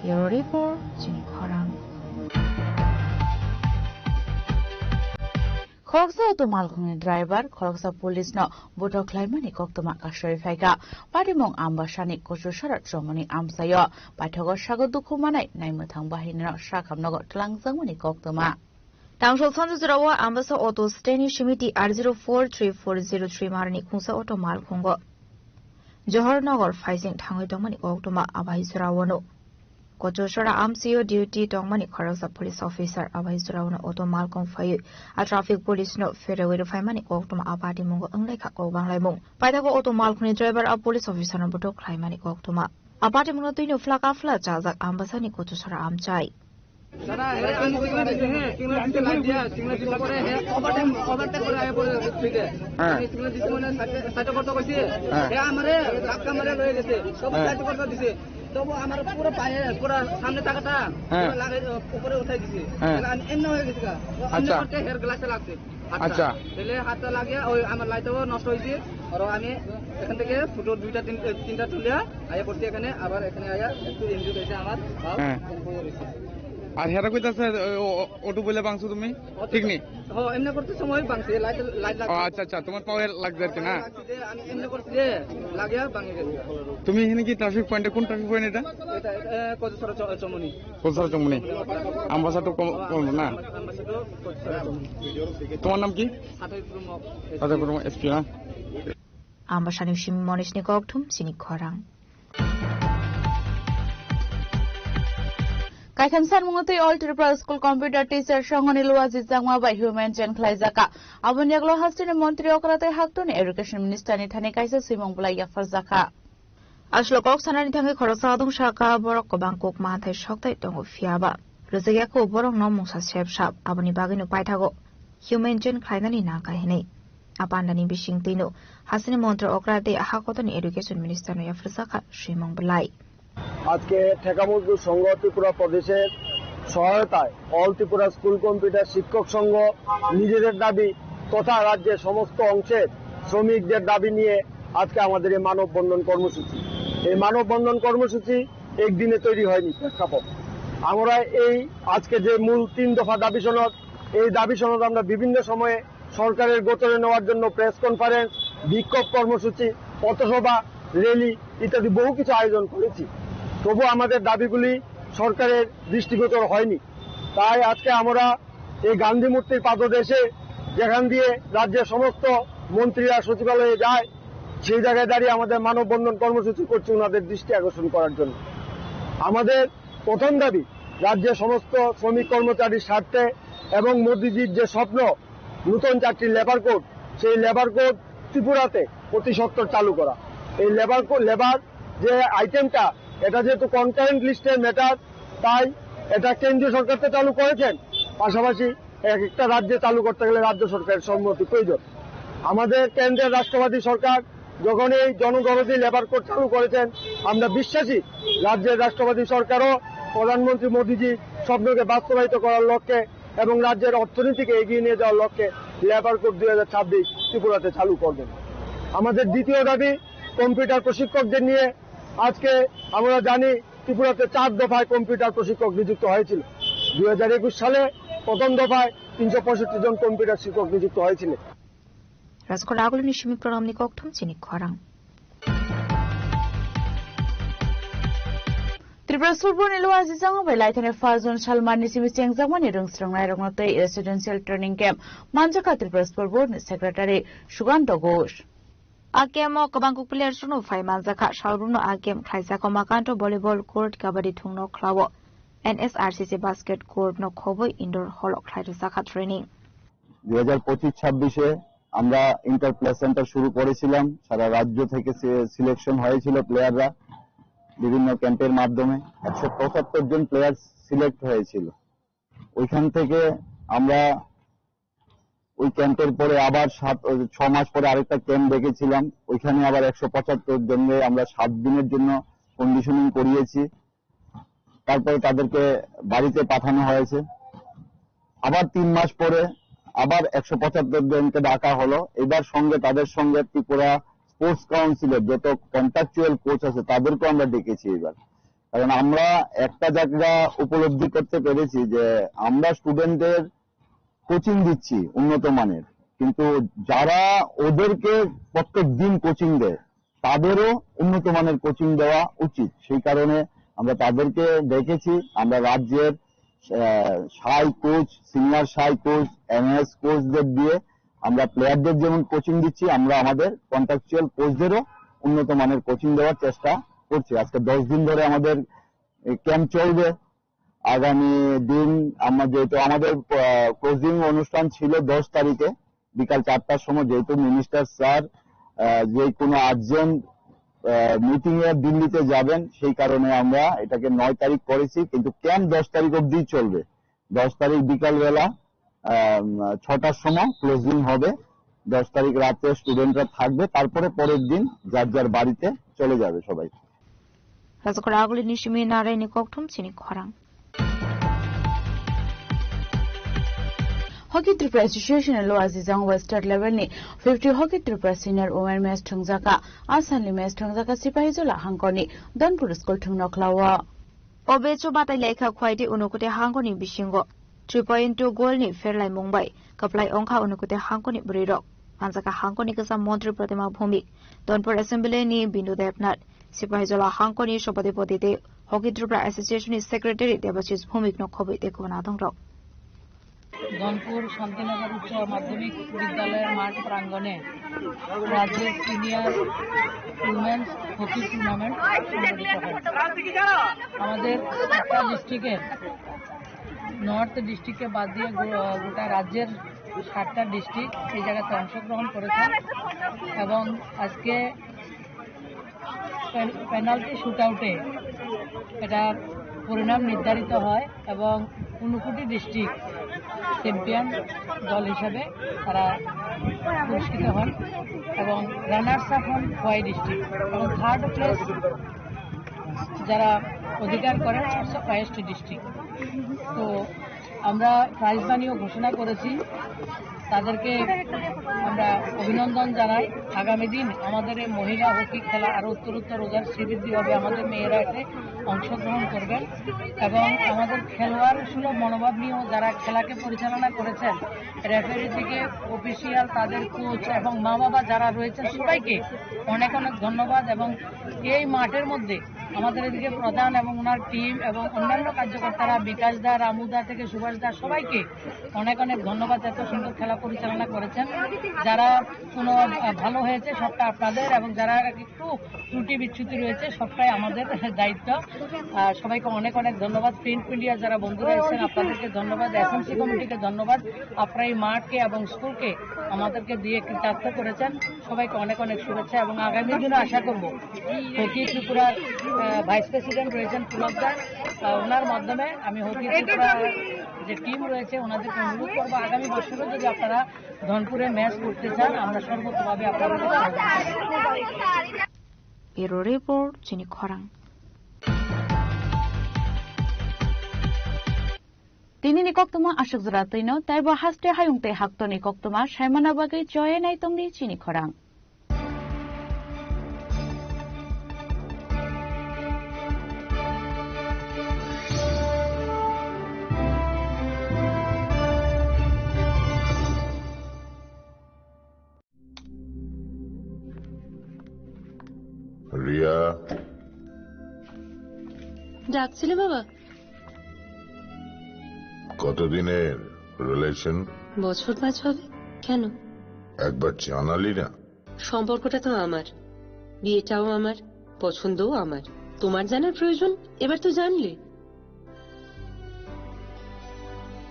Bureau Report, Chini Khorang. Khoroksa auto malkhungni driver, khoroksa police no bothok khlaimani koktwma kasui phaikha. Patimung Ambasani Kuchusora chomoni amchaio paithago sago dukhu manai naimwthang bahinino sakhamnogo twlangjakmani koktwma. Tangsol sanjajorao Ambasa auto stand ni simiti R zero four three four zero three marni khungsa auto malkhungo Johor Nagar phaising thangwi tongmani koktwma abai joraono. Kochusora amchaio duty tongmani khoroksa police officer abai joraono auto malkhung phaiwi a traffic police no pherewi rwphaimani koktwma a patimungo wnglaikha kok banglaimung. Paithago auto malkhungni driver a police officer no bothok khlaimani koktwma. A patimungno twino phlak aphla chajak Ambasani Kochusora amchai. দাদা, হে আমাকে সিগন্যাল দিছে, হে, সিগন্যাল দিছে, লাইট দিয়া, সিগন্যাল দিছে পরে, হে overtake, overtake করে আয়া পড়ে স্পিডে। হ্যাঁ। আমি সিগন্যাল দিছি মানে সাইডে, সাইডে করতে কইছি। হ্যাঁ। হে আমারে ধাক্কা মারে লয়ে গেছে। সব হ্যাঁ। সাইডে করতে দিছে। তবু আমার পুরো পায়ে, পুরো সামনে চাকাটা হ্যাঁ। পুরো লাগাই, উপরে উঠাই দিছে। হ্যাঁ। তাহলে আমি এমনি হয়ে গেছি গা। তো এমনি আচ্ছা। করতে হের গ্লাসে লাগছে। আচ্ছা। আচ্ছা। তাহলে হাতটা লাগিয়ে ওই আমার লাইটটাও নষ্ট হয়েছে। আর আমি এখান থেকে ফুটো দুইটা, তিন-, তিনটা তুলে আয়া পড়ছি এখানে, আবার এখানে আয়া একটু ইনজুরি হয়েছে আমার, তাও হ্যাঁ। এখানে পড়ে রয়েছে। আর হেরা কইতাছে, ও, ও, অটো বলে ভাঙছো তুমি? অটো ঠিক নি? হ, এমনি করতে সময় ভাঙছে, লাইট, লাইট ও, লাগছে। আচ্ছা, আচ্ছা, তোমার পাওয়ে লাগছে আর কি না? লাগছে যে আমি এমনি করছি যে লাগিয়া ভাঙে গেছে। তুমি এখানে কি ট্রাফিক পয়েন্টে, কোন ট্রাফিক পয়েন্ট এটা? এটা, এটা, এ, কচুছড়া চ-, চমনি। কচুছড়া চমনি। আমবাসা তো কম, কম না? আমবাসা তো কচুছড়া চমনি। তোমার নাম কি? সাথে প্রমুখ। সাথে প্রমুখ এসপি না? Ambasani simi Monishni kokthum chini khorang. Kaitham sanmungo twi All Tripura School Computer Teacher Songhoni luajijakma bai human chain khlaijaka. Aboni yagulo hasteni montri okra tei haktoni education minister ni thani kaisa swimung bwlai yapharjakha. Aswk kok sanani thangwi khoroksa adong saka borok kwbang kok manthai sokthai tongo, phiya ba rwjakya kho borokno mungsa sep sap, aboni bagwino paithago human chain khlainani nangkha hinwi. A pandani bising twino hasteni montri okra tei hakotoni education minister no yapharjakha swimung bwlai. আজকে ঠেকা মজদুর সংঘ ত্রিপুরা প্রদেশের সহায়তায় অল Tripura school computer শিক্ষক সংঘ নিজেদের দাবি তথা রাজ্যের সমস্ত অংশের শ্রমিকদের দাবি নিয়ে আজকে আমাদের এই মানববন্ধন কর্মসূচি। এই মানববন্ধন কর্মসূচি একদিনে তৈরি হয়নি প্রেক্ষাপট। আমরা এই আজকে যে মূল তিন দফা দাবি সনদ, এই দাবি সনদ আমরা বিভিন্ন সময়ে সরকারের গোচরে নেওয়ার জন্য প্রেস কনফারেন্স, বিক্ষোভ কর্মসূচি, পথসভা, র‍্যালি ইত্যাদি বহু কিছু আয়োজন করেছি। তবু আমাদের দাবিগুলি সরকারের দৃষ্টিগোচর হয়নি। তাই আজকে আমরা এই গান্ধী মূর্তির পাদদেশে, যেখান দিয়ে রাজ্যের সমস্ত মন্ত্রীরা সচিবালয়ে যায়, সেই জায়গায় দাঁড়িয়ে আমাদের মানববন্ধন কর্মসূচি করছি ওনাদের দৃষ্টি আকর্ষণ করার জন্য। আমাদের প্রথম দাবি রাজ্যের সমস্ত শ্রমিক কর্মচারীর স্বার্থে এবং মোদিজির যে স্বপ্ন নতুন চারটি লেবার কোড, সেই লেবার কোড ত্রিপুরাতে অতি সত্বর চালু করা। এই লেবার কোড, লেবার যে আইটেমটা, এটা যেহেতু কনকারেন্ট লিস্টের ম্যাটার, তাই এটা কেন্দ্রীয় সরকার তো চালু করেছেন, পাশাপাশি এক একটা রাজ্যে চালু করতে গেলে রাজ্য সরকারের সম্মতি প্রয়োজন। আমাদের কেন্দ্রের রাষ্ট্রবাদী সরকার যখন এই জনদরদি লেবার কোড চালু করেছেন, আমরা বিশ্বাসী রাজ্যের রাষ্ট্রবাদী সরকারও প্রধানমন্ত্রী মোদীজির স্বপ্নকে বাস্তবায়িত করার লক্ষ্যে এবং রাজ্যের অর্থনীতিকে এগিয়ে নিয়ে যাওয়ার লক্ষ্যে লেবার কোড দুই হাজার ছাব্বিশ ত্রিপুরাতে চালু করবেন। আমাদের দ্বিতীয় দাবি, কম্পিউটার প্রশিক্ষকদের নিয়ে আজকে আমরা জানি ত্রিপুরাতে চার দফায় কম্পিউটার প্রশিক্ষক নিযুক্ত হয়েছিল। দুই হাজার একুশ সালে প্রথম দফায় তিনশো পঁয়ষট্টি জন কম্পিউটার শিক্ষক নিযুক্ত হয়েছিলেন। Raskol agulini simi program ni kokthum chini khorang. Tripura School Board ni luajijakma bai laithani first June salmani simi chengjakmani rwngsrwngnairokno tei residential training camp manjakha Tripura School Board ni Secretary Suganta Ghosh. A camp o kwbang kuk players rokno phai manjakha, salbrumno a camp khlaijak, Umakanto volleyball court, kabaddi thungno khlao, N S R C C basket court no khobwi indoor hall o khlai rwjakha training. দুই হাজার পঁচিশ ছাব্বিশে আমরা inter play centre শুরু করেছিলাম, সারা রাজ্য থেকে C-, selection হয়েছিল প্লেয়াররা, বিভিন্ন ক্যাম্পের মাধ্যমে একশো পঁচাত্তর জন প্লেয়ার সিলেক্ট হয়েছিল। ওইখান থেকে আমরা ওই ক্যাম্পের পরে আবার সাত, ওই ছ মাস পরে আরেকটা ক্যাম্প ডেকেছিলাম, ওইখানে আবার একশো পঁচাত্তর জনকে আমরা সাত দিনের জন্য কন্ডিশনিং করিয়েছি। তারপরে তাদেরকে বাড়িতে পাঠানো হয়েছে। আবার তিন মাস পরে আবার একশো পঁচাত্তর জনকে ডাকা হলো। এবার সঙ্গে, তাদের সঙ্গে ত্রিপুরা স্পোর্টস কাউন্সিলের যত কন্ট্রাকচুয়াল কোচ আছে, তাদেরকেও আমরা ডেকেছি এবার। কারণ আমরা একটা জায়গা উপলব্ধি করতে পেরেছি যে আমরা স্টুডেন্টদের কোচিং দিচ্ছি উন্নত মানের, কিন্তু যারা ওদেরকে প্রত্যেক দিন কোচিং দেয়, তাদেরও উন্নত মানের কোচিং দেওয়া উচিত। সেই কারণে আমরা তাদেরকে ডেকেছি। আমরা রাজ্যের, আহ, সাই কোচ, সিনিয়র সাই কোচ, এমএস কোচদের দিয়ে আমরা প্লেয়ারদের যেমন কোচিং দিচ্ছি, আমরা আমাদের কন্ট্রাকচুয়াল কোচদেরও উন্নত মানের কোচিং দেওয়ার চেষ্টা করছি। আজকে দশ দিন ধরে আমাদের এই ক্যাম্প চলবে। আগামী দিন আমরা যেহেতু আমাদের, আহ, ক্লোজিং অনুষ্ঠান ছিল দশ তারিখে বিকাল চারটার সময়, যেহেতু মিনিস্টার স্যার, আহ, যে কোনো আর্জেন্ট, আহ, মিটিং এ দিল্লিতে যাবেন, সেই কারণে আমরা এটাকে নয় তারিখ করেছি। কিন্তু ক্যাম্প দশ তারিখ অবধি চলবে। দশ তারিখ বিকালবেলা, আহ, ছটার সময় ক্লোজিং হবে। দশ তারিখ রাতে স্টুডেন্টরা থাকবে, তারপরে পরের দিন যার যার বাড়িতে চলে যাবে সবাই। Rajakhor agulini simi narai ni kokthum chini khorang. Hockey Tripura Association lo ajijang Western level ni fifty Hockey Tripura Senior Women Match thwngjaka. Asalni match thwngjaka Sipahijola hangkoni Donpur School thwngno khlawo. O becho batai laikha Khwaiti Unukoti hangkoni bisingo three point two goal ni pherlaimung bai kwplai ongkha Unukoti hangkoni bwrwirok. Manjaka hangkoni kwcham montri Pratima Bhumik, Donpur Assembly ni Bindu Debnath, Sipahijola hangkoni Sobadipoti tei Hockey Tripura Association ni Secretary Debashis Bhumik no khobwi tei kubun adongrok. Dhanpur শান্তিনগর উচ্চ মাধ্যমিক বিদ্যালয়ের মাঠ প্রাঙ্গণে রাজ্যের senior women's hockey tournament সংগঠিত হয়। আমাদের সাতটা ডিস্ট্রিক্টের, নর্থ ডিস্ট্রিক্টকে বাদ দিয়ে গো-, গোটা রাজ্যের সাতটা ডিস্ট্রিক্ট এই জায়গাতে অংশগ্রহণ করেছে এবং আজকে পেন-, পেনাল্টি শুটআউটে এটার পরিণাম নির্ধারিত হয় এবং ঊনকোটি ডিস্ট্রিক্ট চ্যাম্পিয়ন দল হিসাবে তারা পুরস্কৃত হন এবং রানার্স আপ হন খোয়াই ডিস্ট্রিক্ট এবং থার্ড প্লেস যারা অধিকার করেন ওয়েস্ট ডিস্ট্রিক্ট। তো আমরা প্রাইজ মানিও ঘোষণা করেছি, তাদেরকে আমরা অভিনন্দন জানাই। আগামী দিন আমাদের এই মহিলা হকি খেলা আরো উত্তরোত্তর ওদের শ্রীবৃদ্ধি হবে, আমাদের মেয়েরা এতে অংশগ্রহণ করবেন এবং আমাদের খেলোয়াড় সুলভ মনোভাব নিয়েও যারা খেলাকে পরিচালনা করেছেন, রেফারি থেকে অফিসিয়াল, তাদের কোচ এবং মা বাবা যারা রয়েছেন সবাইকে অনেক অনেক ধন্যবাদ। এবং এই মাঠের মধ্যে আমাদের এদিকে প্রধান এবং ওনার টিম এবং অন্যান্য কার্যকর্তারা, বিকাশ দা, রামু দা থেকে সুভাষ দা, সবাইকে অনেক অনেক ধন্যবাদ, এত সুন্দর খেলা পরিচালনা করেছেন। যারা কোনো, আহ, ভালো হয়েছে সবটা আপনাদের, এবং যারা একটু ত্রুটি বিচ্যুতি রয়েছে সবটাই আমাদের দায়িত্ব। আহ, সবাইকে অনেক অনেক ধন্যবাদ। প্রিন্ট মিডিয়া যারা বন্ধুরা এসেছেন আপনাদেরকে ধন্যবাদ, এসএমসি কমিটিকে ধন্যবাদ। আপনারা এই মাঠকে এবং স্কুলকে আমাদেরকে দিয়ে কৃতার্থ করেছেন। সবাইকে অনেক অনেক শুভেচ্ছা এবং আগামী দিনে আশা করব হকি ত্রিপুরার, আহ, ভাইস প্রেসিডেন্ট রয়েছেন পুলক দা, আহ, ওনার মাধ্যমে আমি হকি ত্রিপুরার যে টিম রয়েছে ওনাদেরকে অনুরোধ করবো আগামী বছরও যদি আপনারা ধনপুরে ম্যাচ করতে চান আমরা সর্বতোভাবে আপনাদের সহযোগিতা করব। Bureau Report, Chini Khorang. Tini ni koktwma aswk jora twino, tei bo haste hayung tei hakto ni koktwma saimana bagwi choye nai tongdi chini khorang. Riya. ডাকছিলে বাবা? কতদিনের রিলেশন? বছর পাঁচ হবে। কেন? একবার জানালি না। সম্পর্কটা তো আমার, বিয়েটাও আমার, পছন্দও আমার। তোমার জানার প্রয়োজন? এবার তো জানলে।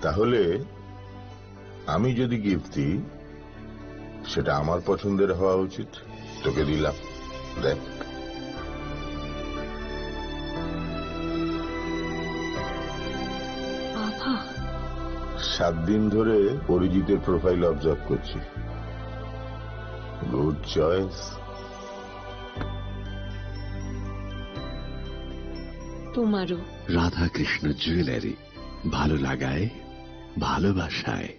তাহলে আমি যদি গিফট দিই, সেটা আমার পছন্দের হওয়া উচিত। তোকে দিলাম, দেখ। বাবা, সাত দিন ধরে অরিজিতের প্রোফাইল অবজার্ভ করছি। Good choice. তোমারও। রাধাকৃষ্ণ জুয়েলারি, ভালো লাগায়, ভালোবাসায়।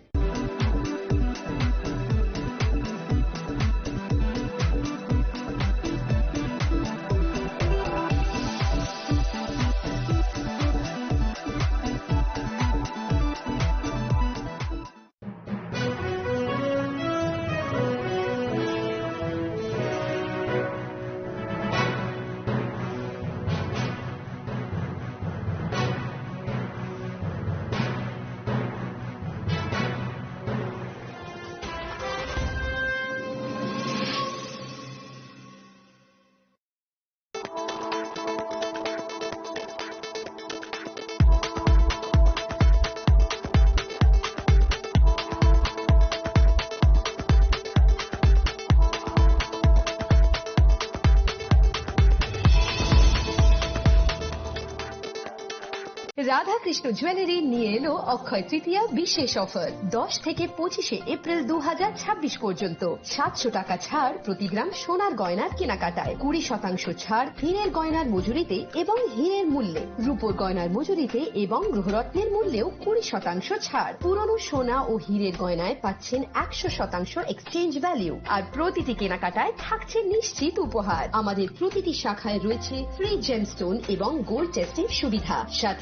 রাধাকৃষ্ণ জুয়েলারি নিয়ে এলো অক্ষয় তৃতীয়া বিশেষ অফার। দশ থেকে পঁচিশে এপ্রিল দু হাজার ছাব্বিশ পর্যন্ত সাতশো টাকা ছাড় প্রতি গ্রাম সোনার গয়নার কেনাকাটায়, কুড়ি শতাংশ ছাড় হীরের গয়নার মজুরিতে এবং হীরের মূল্যে, রূপোর গয়নার মজুরিতে এবং গ্রহরত্নের মূল্যেও কুড়ি শতাংশ ছাড়। পুরনো সোনা ও হীরের গয়নায় পাচ্ছেন একশো শতাংশ এক্সচেঞ্জ ভ্যালু, আর প্রতিটি কেনাকাটায় থাকছে নিশ্চিত উপহার। আমাদের প্রতিটি শাখায় রয়েছে ফ্রি জেমস্টোন এবং গোল্ড টেস্টিং সুবিধা, সাথে